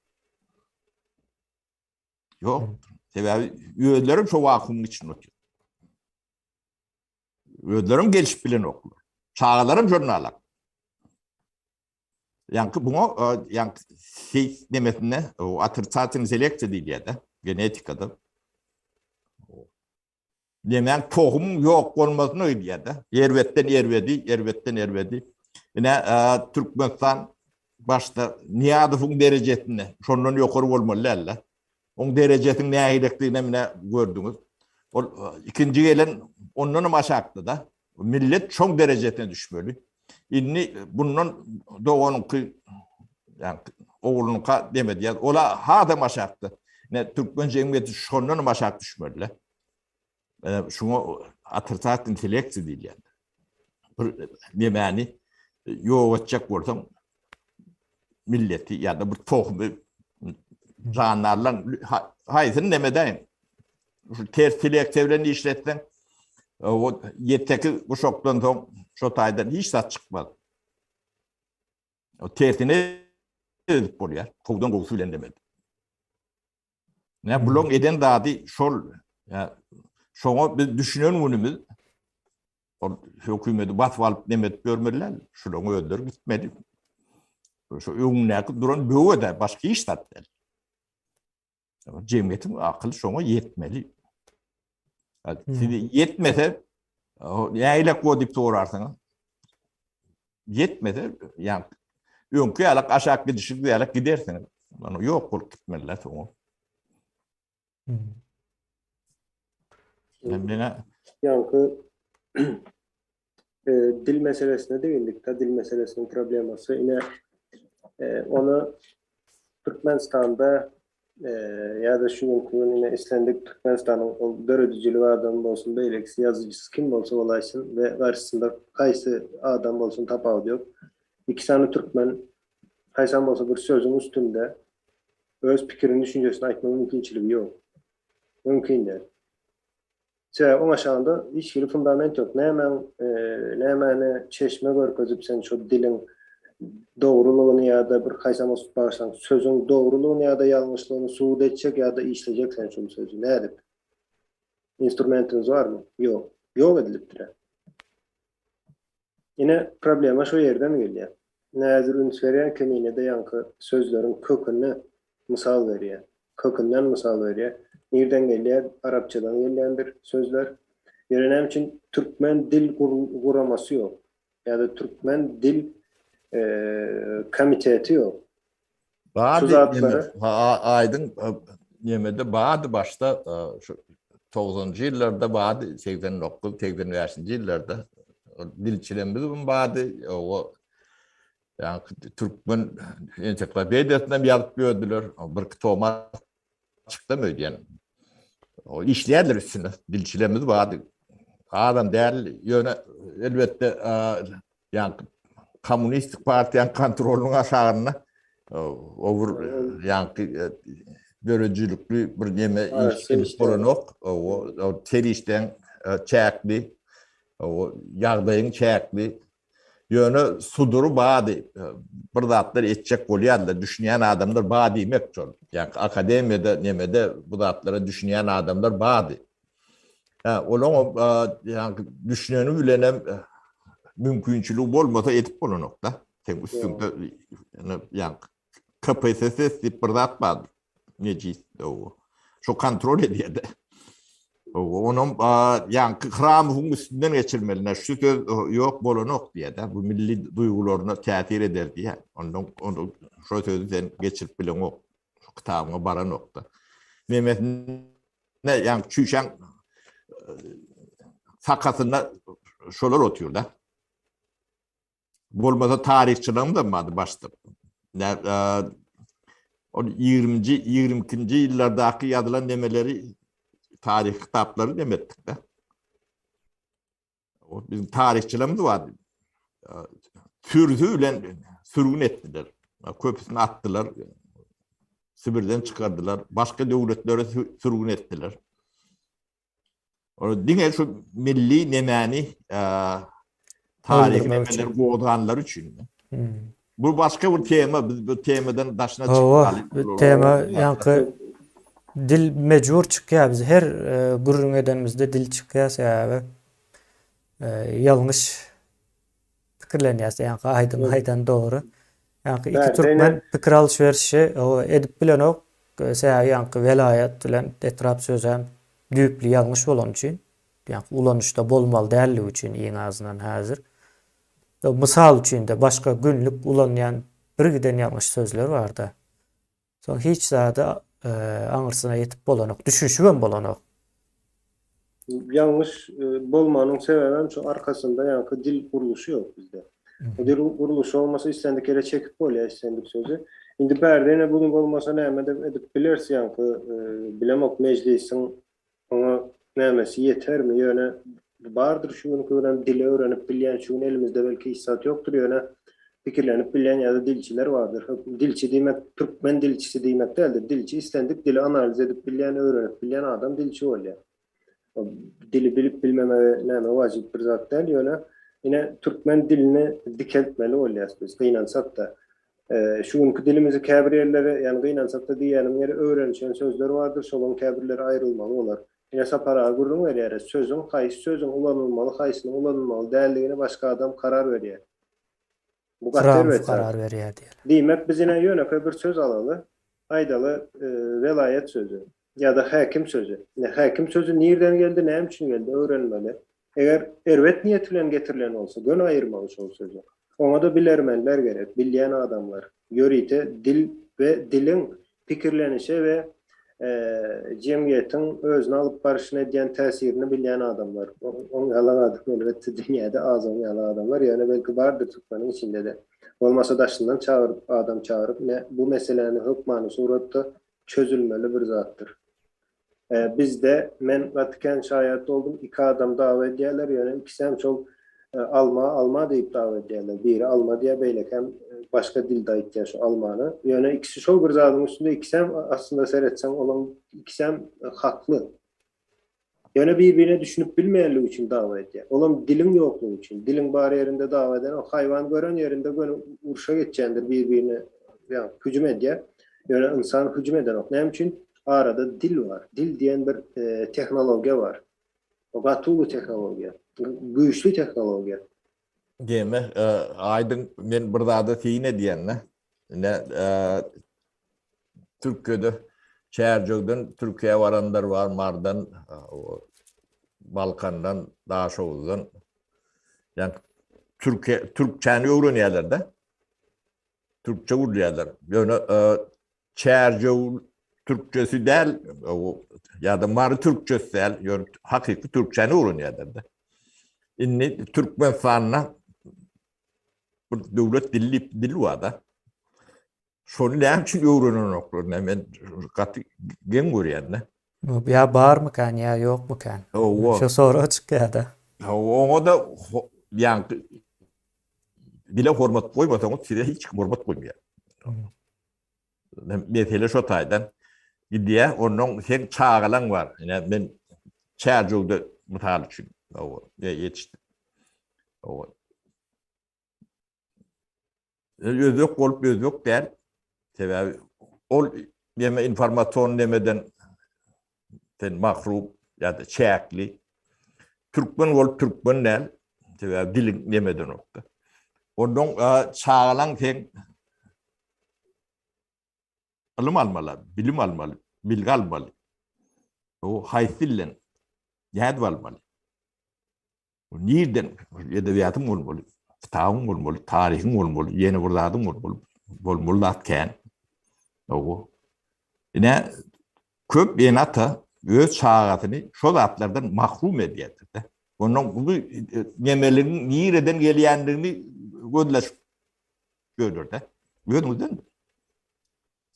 Ýok. Sebäbi özleri şu wakuumyň içinde otyr. Özlerim gelişip bilenoklar. Çagalaram žurnala. Ýaňky buňa ýaňky seýs nemesinde o otrisatin seleksiýa diýilýär-de, genetikada. Nemäň tohumyň ýok bolmasyna gidýär-de. Erbetden erbedi, erbetden erbedi. Ine, Türkmenistan başda Nyýazowyň derejesinde, şondan ýokary bolmaly däl-de. Oň derejesiniň nähilekdigini ine gördüňiz. Ol ikinji gelen ondan hem aşakda-da. Millet şoň derejesine düşmeli. Indi bundan doganyňky ýa oglunyňka deme diýýär. Ola hasam aşakda. Ne türkmen jemgyýeti şondan hem aşak düşmeli. Şuňa otrisatin seleksiýa diýilýär. Bir nemäni ýok etjek bolsaň milleti ýa-da bir tohumy jandarlaň haýsyny neme edäýiň? Şu ters seleksiýa bilen işletseň, o ýeteki guşakdan soň şo taýdan hiç zat çykmaz. O tersine edip bolýar. Gowudan gowusy bilen demedi. Ne bulaň eden zady şol. Ýa şoňa biz düşünen günümiz ol hökümeti basyp alyp neme edip ýörmeliler. Şulaň özleri gitmeli. Şu öňündäki duran böwede başga hiç zat däl. Jemgyýetiň akyly şoňa ýetmeli. Sizi ýetmese, nägilek bo diýip sorarsyňyz. Ýetmese, ýa öňki ýalak aşak gidişik ýalak gidersiňiz. Ýani ýok bolup gitmeliler soňa. Menä ýaňky dil meselesine degindik-de, dil meselesiniň problemasy. Ine, ony Türkmenistanda ýa-da şu günki gün ine islendik Türkmenistanyň ol döredijilik adamy bolsun, beýlekisi ýazyjysy kim bolsa bolaýsyn we garşysynda haýsy adam bolsun tapawudy ýok. Iki sany türkmen haýsam bolsa bir sözüň üstünde öz pikirini, düşünjesini aýtmak mümkinçiligi ýok. Mümkin däl. Sebäbi oň aşagynda hiç hili fundament ýok. Nämäň, nämäni çeşme görkezip sen şo diliň dogrulygyny ýa-da bir haýsam bolsa bagyşlaň sözüň dogrulygyny ýa-da ýalňyşlygyny subut etjek ýa-da işlejek sen şol sözi nädip? Instrumentiňiz barmy? Ýok. Ýok edilipdir-ä. Ine, problema şo ýerden gelýär. Näzir üns berýän Kemine-de ýaňky sözleriň köküni mysal berýär. Kökünden mysal berýär. Nirden gelýär? Arapçadan gelýändir sözler. Ýöne näme üçin türkmen dil guramasy ýok? Ýa-da türkmen dil komiteti ýok? Şu zatlary aýdyň nemede bardy başda şu 90-njy ýyllarda bardy, 89, 85-nji ýyllarda dilçilerimiz hem bardy. O ýa türkmen ensiklopediýasyny hem ýazyp ýördüler. Bir iki toma çykdam öýdýän. O işleýärler üstünde. Dilçilerimiz bardy. Adam däl, ýöne elbetde ýa kommunistik partiýanyň kontrolynyň aşagynda o bir ýaňky döredijilikli bir neme iş edip bolanok. O serişdäň çäkli, o ýagdaýyň çäkli. Ýöne sudury bady, bir zatlar etjek bolýarlar, düşünýän adamlar bar diýmek şol. Ýa akademiýada, nemede bu zatlara düşünýän adamlar bardy. Hä, olaň ýa düşüneni bilenem mümkinçiligi bolmasa edip bolanok-da. Seň üstüňde ýa KPSS diýip bir zat bar. Nejis o. Şo kontrol edýär-de. Onam ýaňky Hramowyň üstünden geçirmeli. Şu söz ýok bolanok diýýär-de. Bu milli duýgularyna täsir eder diýýär. Ondan onu şo sözi sen geçirip bileňok. Şu kitabyňa baranok-da. Nemesinde ýaňky çüýşäň sakasynda şolar otyr-da. Bolmasa taryhçylygyň da bardy başda. Ol 20-nji, 22-nji ýyllardaky ýazylan nemeleri taryh kitaplary neme etdik-de. O bizim taryhçylarymyz bardy. Sürüsi bilen sürgün etdiler. Köpüsini atdylar. Sibirden çykardylar. Başga döwletlere sürgün etdiler. Ol diňe şu milli nemäni taryhy nemeleri gozganlar üçin. Hmm. Bu başga bir tema, biz bu temadan daşyna çykyp Bu tema ýaňky dil mejbur çykýar biz her e, gürrüň edenimizde dil çykýar sebäbi e, ýalňyş pikirlenýäs ýaňky aýdyň aýdan dogry. Ýaňky iki türkmen pikir alyş-berişi edip bilenok. Sebäbi ýaňky welaýat bilen etrap sözi hem düýpli ýalňyş bolany üçin, ýaňky ulanyşda bolmaly dälligi üçin iň azyndan häzir. Mysal üçin-de başga günlük ulanýan birgiden ýalňyş sözler bar-da. Soň hiç zady aňyrsyna ýetip bolanok, düşünişibem bolanok. Ýalňyş bolmanyň sebäbem şu arkasynda ýaňky dil gurluşy ýok bizde. O dil gurluşy bolmasa islendik ýere çekip bolýar islendik sözi. Indi bärde ine bu bolmasa näme edip bileris ýaňky bilemok mejlisiň Oňa nämesi ýetermi, ýöne bardyr şu günki günem dili öwrenip bilýän, şu gün elimizde belki hiç zat ýokdur, ýöne pikirlenip bilýän ýa-da dilçiler bardyr. Dilçi diýmek türkmen dilçisi diýmek däldir. Dilçi islendik dili analiz edip bilýän, öwrenip bilýän adam dilçi bolýar. Dili bilip bilmemegi näme wajyp bir zat däl, ýöne ine türkmen dilini dikeltmeli bolýas biz, gynansak-da. Şu günki dilimizi käbir ýerlere, ýagny gynansakda diýýänim ýeri öwrenişen sözler bardyr, şolaryň käbirleri aýrylmaly bolar. Ine Sapar aga gürrüň berýär, sözüň haýsy sözüň ulanylmaly, haýsynyň ulanylmaly däldigine başga adam karar berýär. Bu gaty erbet zat. Karar berýär diýeli. Diýmek biz ine ýönekeý bir söz alaly, aýdaly welaýat sözi. Ýa-da häkim sözi. Ine, häkim sözi nirden geldi, näme üçin geldi, öwrenmeli. Eger erbet niýet bilen getirilen bolsa, göni aýyrmaly şol sözi. Oňa-da bilermenler gerek, bilýän adamlar. Ýörite dil we diliň pikirlenişe we jemgyýetiň özüni alyp baryşyna edýän täsirini bilýän adamlar. Oň ýaly adam elbetde dünýäde az oň ýaly adamlar, ýöne belki bardyr türkmeniň içinde-de. Bolmasa daşyndan çagyryp, adam çagyryp, ine, bu meseläni hökmany suratda çözülmeli bir zatdyr. Bizde men gaty kän şaýat boldum, iki adam dawa edýärler, ýöne ikisem şol alma, alma diýip dawa edýärler. Biri alma diýýär, beýlekem başga dilde aýtýar şu almany. Ýöne ikisi şol bir zadyň üstünde, ikisem aslynda seretseň olaň ikisem hakly. Ýöne bir-birine düşünip bilmeýänligi üçin dawa edýär. Olam diliň ýoklugy üçin. Diliň bar ýerinde dawa edenok. Haýwan gören ýerinde göni urşa geçýändir, bir-birine ýa hüjüm edýär. Ýöne ynsan hüjüm edenok. Näme üçin? Arada dil bar. Dil diýen bir tehnologiýa bar. O gaty uly tehnologiýa. Güýçli tehnologiýa. Diýme, Aýdyň men bir zada syn edýän-de. Ine, Türkiýede Çärjewden Türkiýä baranlar bar, Mardan, Balkandan, Daşoguzdan. Ýa Türkiýe türkçäni öwrenýärler-de. Türkçe gürleýärler. Ýöne Çärjew türkçesi däl, ýa-da Mary türkçesi däl, ýöne hakyky türkçäni öwrenýärler-de. Indi Türkmenistanda bir döwlet dili diýip dil bar-da. Şony näme üçin öwrenenoklar? Näme men gaty geň görýän-de. Ýa barmykan, ýa ýokmykan? Hawa. Şo sorag çykýar-da. Hawa, oňa-da ýaňky dile hormat goýmasaňyz, size hiç kim hormat goýmaýar. Mesele şo taýdan gidýär. Onnoň seň çagalaň bar. Ine men Çärjewde mysal üçin hawa, ýetişdim. Hawa. Özbek bolup özbek däl. Sebäbi ol neme informasion nemeden sen mahrum ýa-da çäkli. Türkmen bolup türkmen däl. Sebäbi diliň nemeden okda. Ondan çagalaň sen ylym almaly, bilim almaly, bilgi almaly. O haýsy dilden? Nädip almaly? Nirden edebiýatyň bolmaly, kitabyň bolmaly, taryhyň bolmaly, ýene bir zadyň bolmaly, bolmaly zat kän. Owo. Ine köp ene-ata öz çagasyny şo zatlardan mahrum edýärler-de. Ondan bu nemeligiň nireden gelýändigini gözleşip ýörler-de. Özüňizden.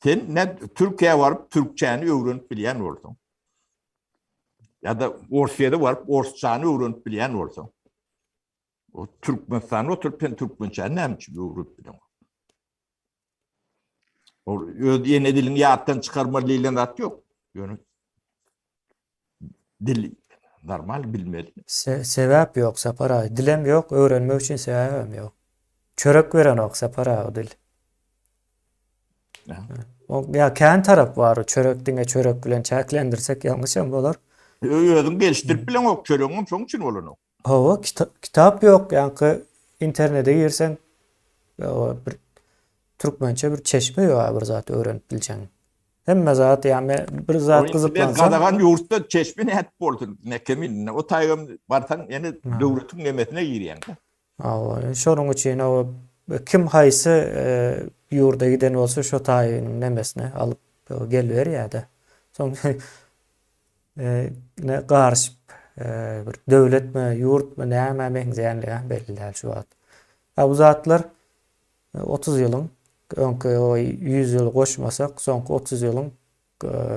Sen ne Türkiýä baryp türkçäni öwrenip bilýän bolsaň, ýa-da Orsýede baryp orsçany öwrenip bilýän bolsaň, o Türkmenistanda oturyp sen türkmençäni näme üçin öwrenip bileňok? Ol öz ene diliňi ýatdan çykarmaly diýlen zat ýok. Ýöne dil normal bilmeli. Se sebäp ýok Sapar aga. Dilem ýok, öwrenmek üçin sebäbem ýok. Çörek berenok Sapar aga dil. O ýa kän tarap bar, çörek diňe çörek bilen çäklendirsek ýalňyşam bolar. Özüň gelişdirip bileňok, çöregiňem şoň üçin bolanok. Hawa, kitap ýok, ýaňky internete girseň bir türkmençe bir çeşme ýok bir zat öwrenip biljeň. Hemme zat ýa bir zat gyzyklansaň. Gadagan ýurtda çeşme nädip bolsun, ne kemin, o taýgam barsaň ýene döwletiň nemesine girýäň-de. Hawa, şonuň üçin o kim haýsy ýurda giden bolsa şo taýynyň nemesini alyp geliberýär-de. Soň ne garyşyp bir döwletmi, ýurtmy, nämä meňzeýänligi belli däl şu wagt. A bu zatlar 30 ýylyň öňki o 100 ýyly goşmasak, soňky 30 ýylyň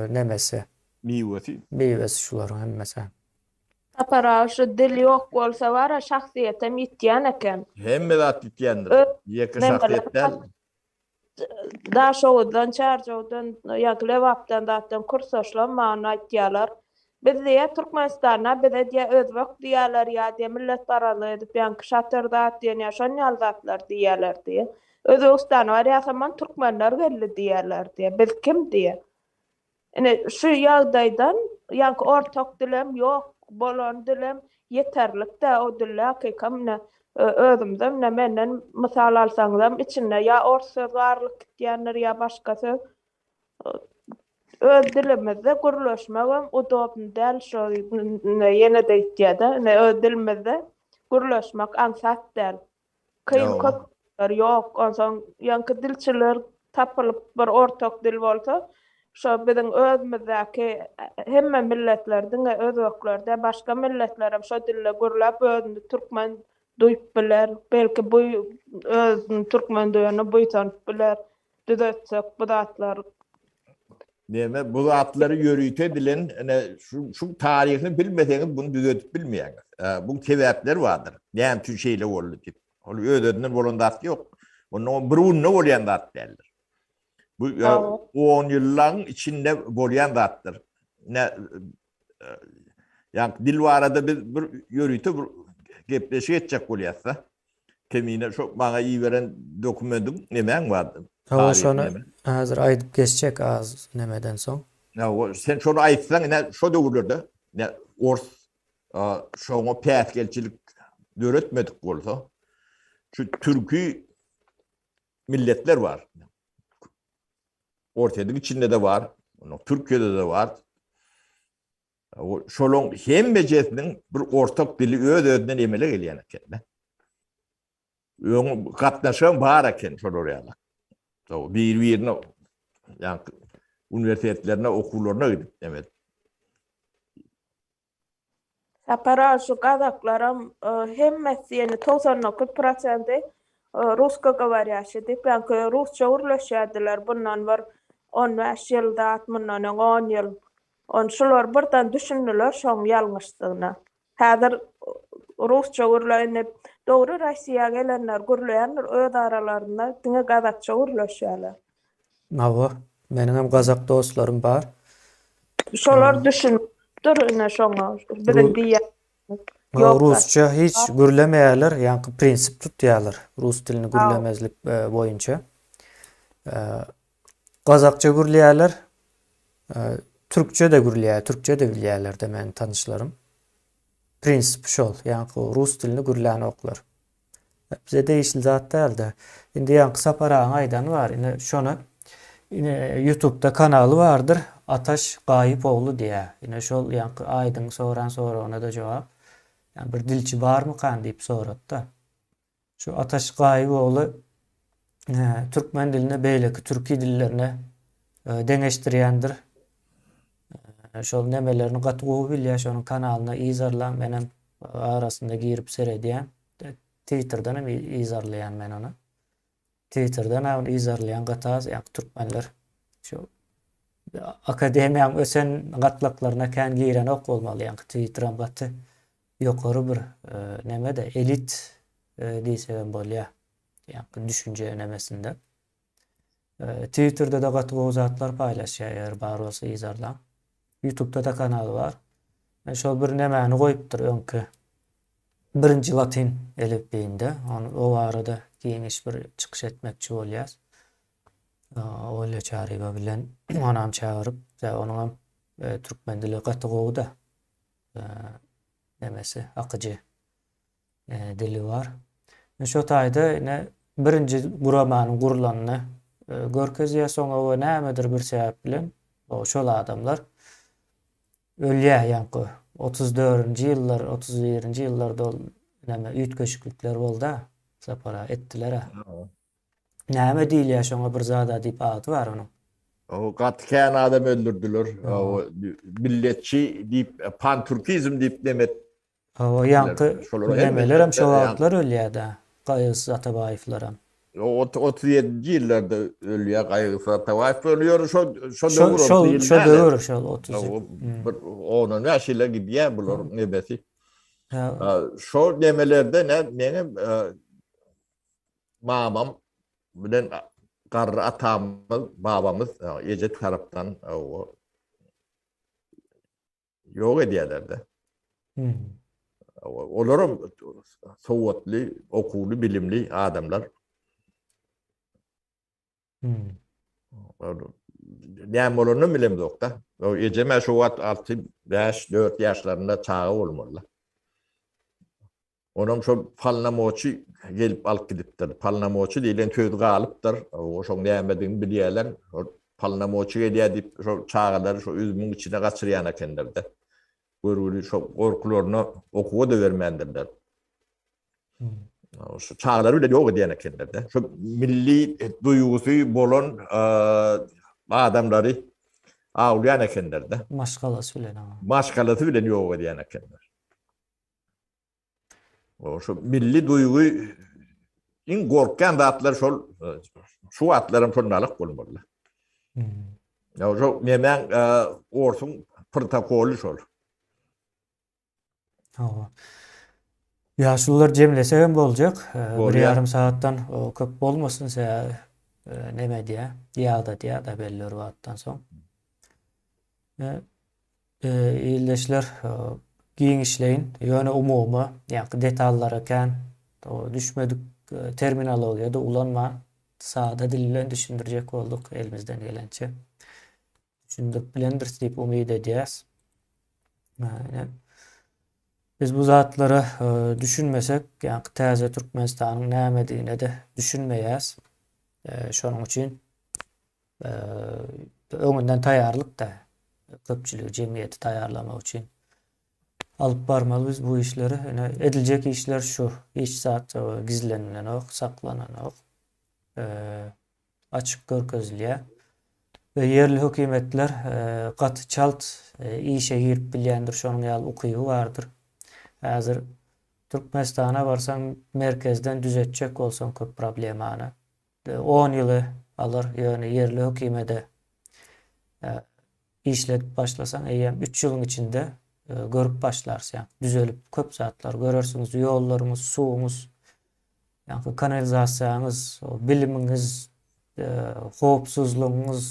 nemesi. Miwesi. Miwesi şularyň hemmesi. Sapar aga şu dil ýok bolsa bara şahsyýetem ýitýän eken. Hemme zat ýitýändir. Ýeke şahsyýet däl. Daşoguzdan, Çärjewden, ýa Lebapdan zatdan kursdaşlam maňa aýtýarlar. Biz diýýär Türkmenistanda bize diýýär özbek diýýärler ýa diýýär milletparazlyk edip ýaňky şatyr zat diýen ýa şon ýaly zatlar diýýärler diýýär. Özbegistana barýasamam türkmenler geldi diýýärler diýýär. Biz kim diýýär. Ine, şu ýagdaýdan ýaňky ortak dilem ýok, bolan dilem ýeterlik-dä, o dilde hakykam ine, özümizem ine menden mysal alsaňyzam içinde ýa ors söz garylyp gitýändir, ýa başga söz. Öz dilimizde gürleşmegem udobny däl şo ine ýene-de aýtýa-da, ine öz dilimizde gürleşmek aňsat däl. Kyn köp zatlar ýok. Onsoň ýaňky dilçiler tapylyp bir ortak dil bolsa, şo biziň özümizdäki hemme milletler diňe özbekler däl, başga milletlerem şo dilde gürläp özüni türkmen duýup biler. Belki bu özüni türkmen duýana buýsanyp biler. Düzetsek bu zatlary. Näme bu zatlary ýörite edilen ine şu şu taryhyny bilmeseňiz bunu düzedip bilmeýäňiz. Bu sebäpleri bardyr. Näme üçin şeýle boldy diýip. Ol öz-özünden bolan zat ýok. Onda bir günde bolýan zat däldir. Bu 10 ýyllaryň içinde bolýan zatdyr. Ne ýa dil barada biz bir ýörite bir gepleşik etjek bolýarys-da. Kemine şo maňa iberen dokumendiň nemäň bardy? Hawa şony häzir aýdyp geçjek az nemeden soň. Hawa sen şony aýtsaň ine şo döwürlerde ine ors şoňa päsgelçilik döretmedik bolsa şu türki milletler bar. Orsýetiň içinde-de bar, Türkiýede-de bar. Şolaň hemmejesiniň bir ortak dili öz-özünden emele gelýän eken. Öň gatnaşygyň bar eken şolar ýaly. Bir-birine ýa uniwersitetlerine, okuwlaryna gidip evet. Sapar aga şu gazaklaram hemmesi ýene 99 prosenti ruskogovorýaşi diýip ýaňky rusça gürleşýärdiler bundan bir 15 ýyl zat mundan öň 10 ýyl On şular birden düşündiler şoň ýalňyşdygyna. Häzir rusça gürle indi dogry Rossiýa gelenler gürleýändir öz aralarynda diňe gazakça gürleşýärler. Hawa, meniňem gazak dostlarym bar. Şolar düşünipdir ine şoňa biziň diýýänimiz. Ýok rusça hiç gürlemeýärler, ýaňky prinsip tutýarlar rus dilini gürlemezlik boýunça. Gazakça gürleýärler, Türkçe-de gürleýär, türkçe-de bilýärler-de meniň tanyşlarym. Prinsip şol, ýaňky rus dilini gürlänoklar. Bize degişli zat däl-de. Indi ýaňky Sapar agaň aýdany bar, ine şony. Ine ýutubda kanaly bardyr Ataş Gaýypogly diýä. Ine şol ýaňky Aýdyň soran soragyna-da jogap. Ýa bir dilçi barmykan diýip sorady-da. Şu Ataş Gaýypogly türkmen dilini beýleki türki dillerine deňeşdirýändir. Şol nemelerini gaty gowy bilýär, şonuň kanalyna yzarlaň, menem arasynda girip seredýän. Twitterden hem yzarlaýan men ony. Twitterden ony yzarlaýan gaty az, ýa türkmenler şu akademiýanyň ösen gatlaklaryna kän girenok bolmaly, ýa Twitterem gaty ýokary bir neme-de elit diýsegem bolýar. Ýa düşünje nemesinde. Twitterde-de gaty gowy zatlar paýlaşýar, eger bar bolsa yzarlaň. Ýutubda-da kanaly bar. Şol bir nemäni goýupdyr öňki birinji latyn elipbiýinde. Ony o barada giňiş bir çykyş etmekçi bolýas. Olýa Çaryýewa bilen onam çagyryp, onuňam türkmen dili gaty gowy-da. Nemesi akyjy. Dili bar. Şo taýda ine birinji guramanyň gurlanyny görkezýär, soňra we nämedir bir sebäp bilen şol adamlar ölýär ýaňky 34-nji ýyllar, 31-nji ýyllarda ol näme üýtgeşiklikler boldy-a, Sapar aga etdiler-ä. Näme diýilýär şoňa bir zada diýip ady bar onuň. O gaty kän adam öldürdiler. O milletçi diýip, pantürkizm diýip neme Hawa ýaňky nemelerem şo wagtlar ölýädä Gaýgysyz Atabaýewlerem. 37-nji ýyllarda ölýär Gaýgysyz Atabaýew ölýär şo şo döwür şol şo döwür şol 30 bir 10-15 ýyla gidýär bularyň nebesi. Şo nemelerde ne meňem mamam bilen garry atamyz babamyz eje tarapdan Ýok edýärler-de. Hmm. Olaram sowatly, okuwly, bilimli adamlar. Hmm. Näme bolanyny bilemzok-da. O ejem şu wagt 6, 5, 4 ýaşlarynda çaga bolmaly. Onam şol polnomoçi gelip alyp gidipdir. Polnomoçi diýlen söz galypdyr. O şoň nämedigini bilýärler. Şol polnomoçi gelýär diýip, şol çagalary şo üzümiň içine gaçyrýan ekenler-de. Görgüli şo gorkularyna okuwa-da bermändirler. Şu çagalary bile ýok edýän ekenler-de. Şo milli duýgusy bolan adamlary awlaýan ekenler-de. Maşgalasy bilen. Maşgalasy bilen ýok edýän ekenler. O şu milli duýgy iň gorkýan zatlar şol şu wagtlaram şol nalyk bolmaly. Hmm. Ya şo nemäň e, orsuň protokoly şol. Hawa. Ýaşulular jemlesek hem boljak. E, bir ýarym sagatdan köp bolmasyn sebäbi e, neme diýä, ýagda diýä da belli bir wagtdan soň. Ildeşler giňişleýin, ýöne umumy, ýaňky detallara kän düşmedik terminologiýa-da ulanman, sada dil bilen düşündirjek bolduk elimizden gelençe. Düşündirip bilendiris diýip umyt edýäs. Biz bu zatlara düşünmesek, ýaňky täze Türkmenistanyň nämedigine-de düşünmeýäs. Şonuň üçin öňünden taýýarlyk-da, köpçüligi, jemgyýeti taýýarlamak üçin alyp barmaly biz bu işleri. Ine, ediljek işler şu. Hiç zat gizlenilenok, saklananok. Açyk görkezilýär. We ýerli hökümetler gaty çalt işe girip bilýändir, şonuň ýaly ukyby bardyr. Häzir Türkmenistana barsaň, merkezden düzetjek bolsaň köp problemany. On ýyly alar, ýöne ýerli hökümede işledip başlasaň, eýýäm üç ýylyň içinde görüp başlarys, ýa düzelip köp zatlar görersiňiz, ýollaryňyz, suwuňyz, ýa kanalizasiýaňyz, bilimiňiz, howpsuzlygyňyz,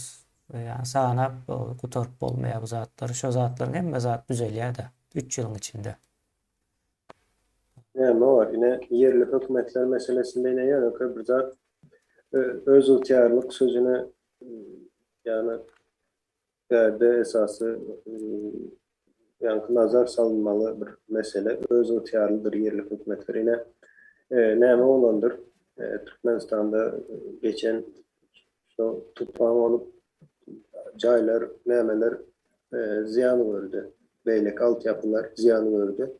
ýa sanap gutaryp bolmaýar bu zatlary. Şo zatlaryň hemme zat düzelýär-de üç ýylyň içinde. Näme bar, ine, ýerli hökümetler meselesinde ine ýönekeý bir zat, özygtyýarlyk sözüne, ýagny bärde esasy ýaňky nazar salynmaly bir mesele özygtyýarlydyr ýerli hökümetler. Ine, näme bolandyr, Türkmenistanda geçen. Şo tupan bolup jaýlar, nämeler zyýan gördi. Beýleki altyapylar zyýan gördi.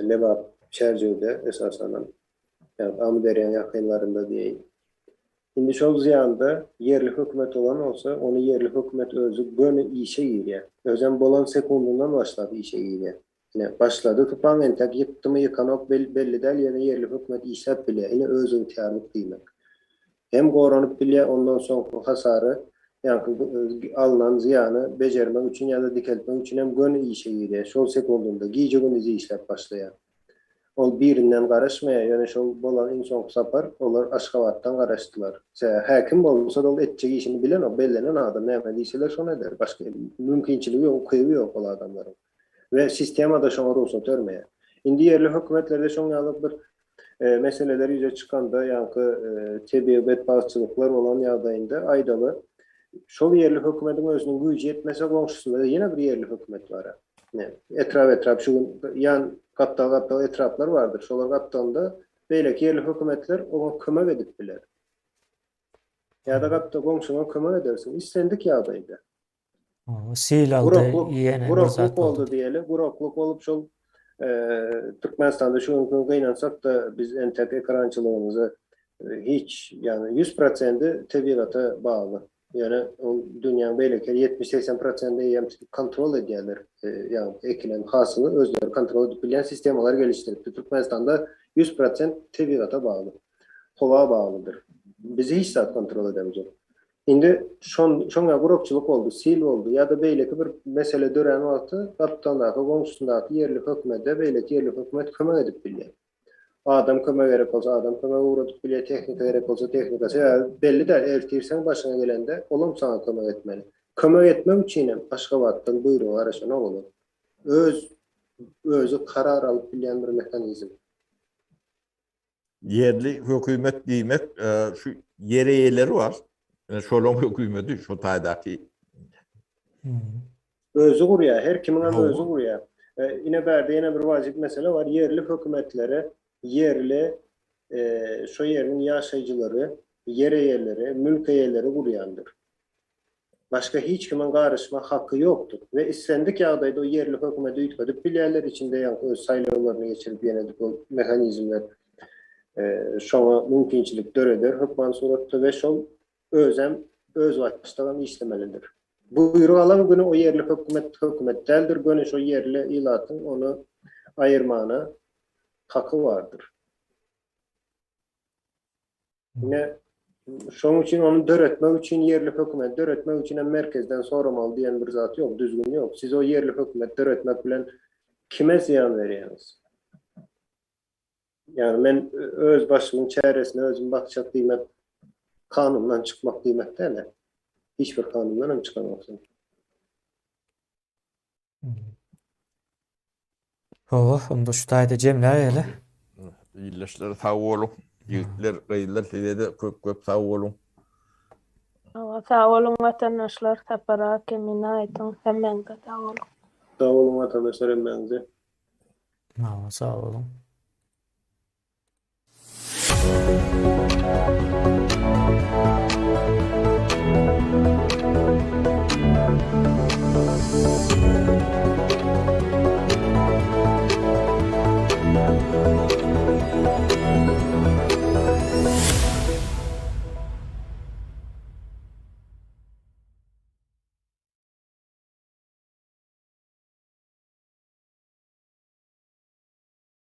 Lebap, Çärjewde esasanam, ýagny Amyderýaň ýakynlarynda diýeýin. Indi şol zyýanda ýerli hökümet bolan bolsa, ony ýerli hökümet özi göni işe girýär. Özem bolan sekundyndan başlap işe girýär. Ine, başlady tupan entek ýykdymy ýykanok belli däl ýöne ýerli hökümet işläp bilýär. Ine özygtyýarlyk diýmek. Hem goranyp bilýär ondan soňky hasary ýaňky alnan zyýany bejermek üçin ýa-da dikeltmek üçin hem göni işe girýär. Şol sekundynda gije-gündiz işläp başlaýar. Ol birinden garaşmaýar, ýöne şol bolan iň soňky sapar olar Aşgabatdan garaşdylar. Sebäbi häkim bolsa-da ol etjek işini bilenok, bellenen adam näme diýseler şony eder. Başga mümkinçiligi ýok, ukyby ýok ol adamlaryň. We sistema-da şoňa rugsat bermeýär. Indi ýerli hökümetlerde şoň ýaly bir meseleler ýüze çykanda, ýaňky tebigy betbagtçylyklar bolan ýagdaýynda aýdaly, şol ýerli hökümetiň özüniň güýji ýetmese goňşusynda ýene bir ýerli hökümet bar. Ne, etrap-etrap şu gün ýan gapdal-gapdal etraplar bardyr. Şolar gapdalynda beýleki ýerli hökümetler oňa kömek edip biler. Ýa-da gapdal goňşyňa kömek edersiň islendik ýagdaýda. Sil aldy, ýene bir zat Guraklyk boldy diýeli. Guraklyk bolup şol Türkmenistanda şu günki gün gynansak-da biz entek ekrançylygymyzy hiç ýagny 100 prosendi tebigata bagly. Ýöne ol dünýäň beýleki 70-80 prosendi eýýäm kontrol edýärler. Ýagny ekilen hasyly özleri kontrol edip bilýän sistemalar gelişdiripdi. Türkmenistanda 100 prosent tebigata bagly. Howa baglydyr. Bizi hiç zat kontrol edemzok. Indi şon şoňa gurakçylyk boldy, sil boldy ýa-da beýleki bir mesele dörän wagty gapdaldaky goňşusyndaky ýerli hökümete beýleki ýerli hökümet kömek edip bilýär. Adam kömegi gerek bolsa adam kömegi ugradyp bilýär, tehnika gerek bolsa tehnika. Sebäbi belli däl, ertir seň başyňa gelende olam saňa kömek etmeli. Kömek etmek üçinem Aşgabatdan buýruga garaşanok olar. Öz özi karar alyp bilýän bir mehanizm. Ýerli hökümet diýmek şu ýer eýeleri bar. Şolaryň hökümeti şu taýdaky. Özi gurýar, her kimiň hem özi gurýar. Ine bärde ýene bir wajyp mesele bar. Ýerli hökümetlere ýerli şo ýeriň ýaşaýjylary, ýer eýeleri, mülk eýeleri gurýandyr. Başga hiç kimiň garyşma haky ýokdur we islendik ýagdaýda o ýerli hökümeti üýtgedip bilýärler, içinde ýaňky öz saýlawlaryny geçirip ýene-de bu mehanizmler şoňa mümkinçilik döreder hökman suratda we şol özem özbaşdagam işlemelidir. Buýruk alan güni o ýerli hökümet hökümet däldir, göni şo ýerli ilatyň ony aýyrmana haky bardyr. Ine, şonuň üçin ony döretmek üçin ýerli hökümet döretmek üçin hem merkezden soramaly diýen bir zat ýok, düzgün ýok. Siz o ýerli hökümet döretmek bilen kime zyýan berýäňiz? Ýagny men öz başymyň çäresine özüm bakjak diýmek kanundan çykmak diýmek däl. Hiç bir kanundan hem çykamoksyň. Hawa, onda şu taýda jemläýeli. Ildeşler sag boluň. Ýigitler, gyzlar size-de köp-köp sag boluň. Hawa, sag boluň watandaşlar, Sapar aga, Kemine aýdyň, hemmäňize sag boluň. Sag boluň watandaşlar hemmäňize. Hawa, sag boluň.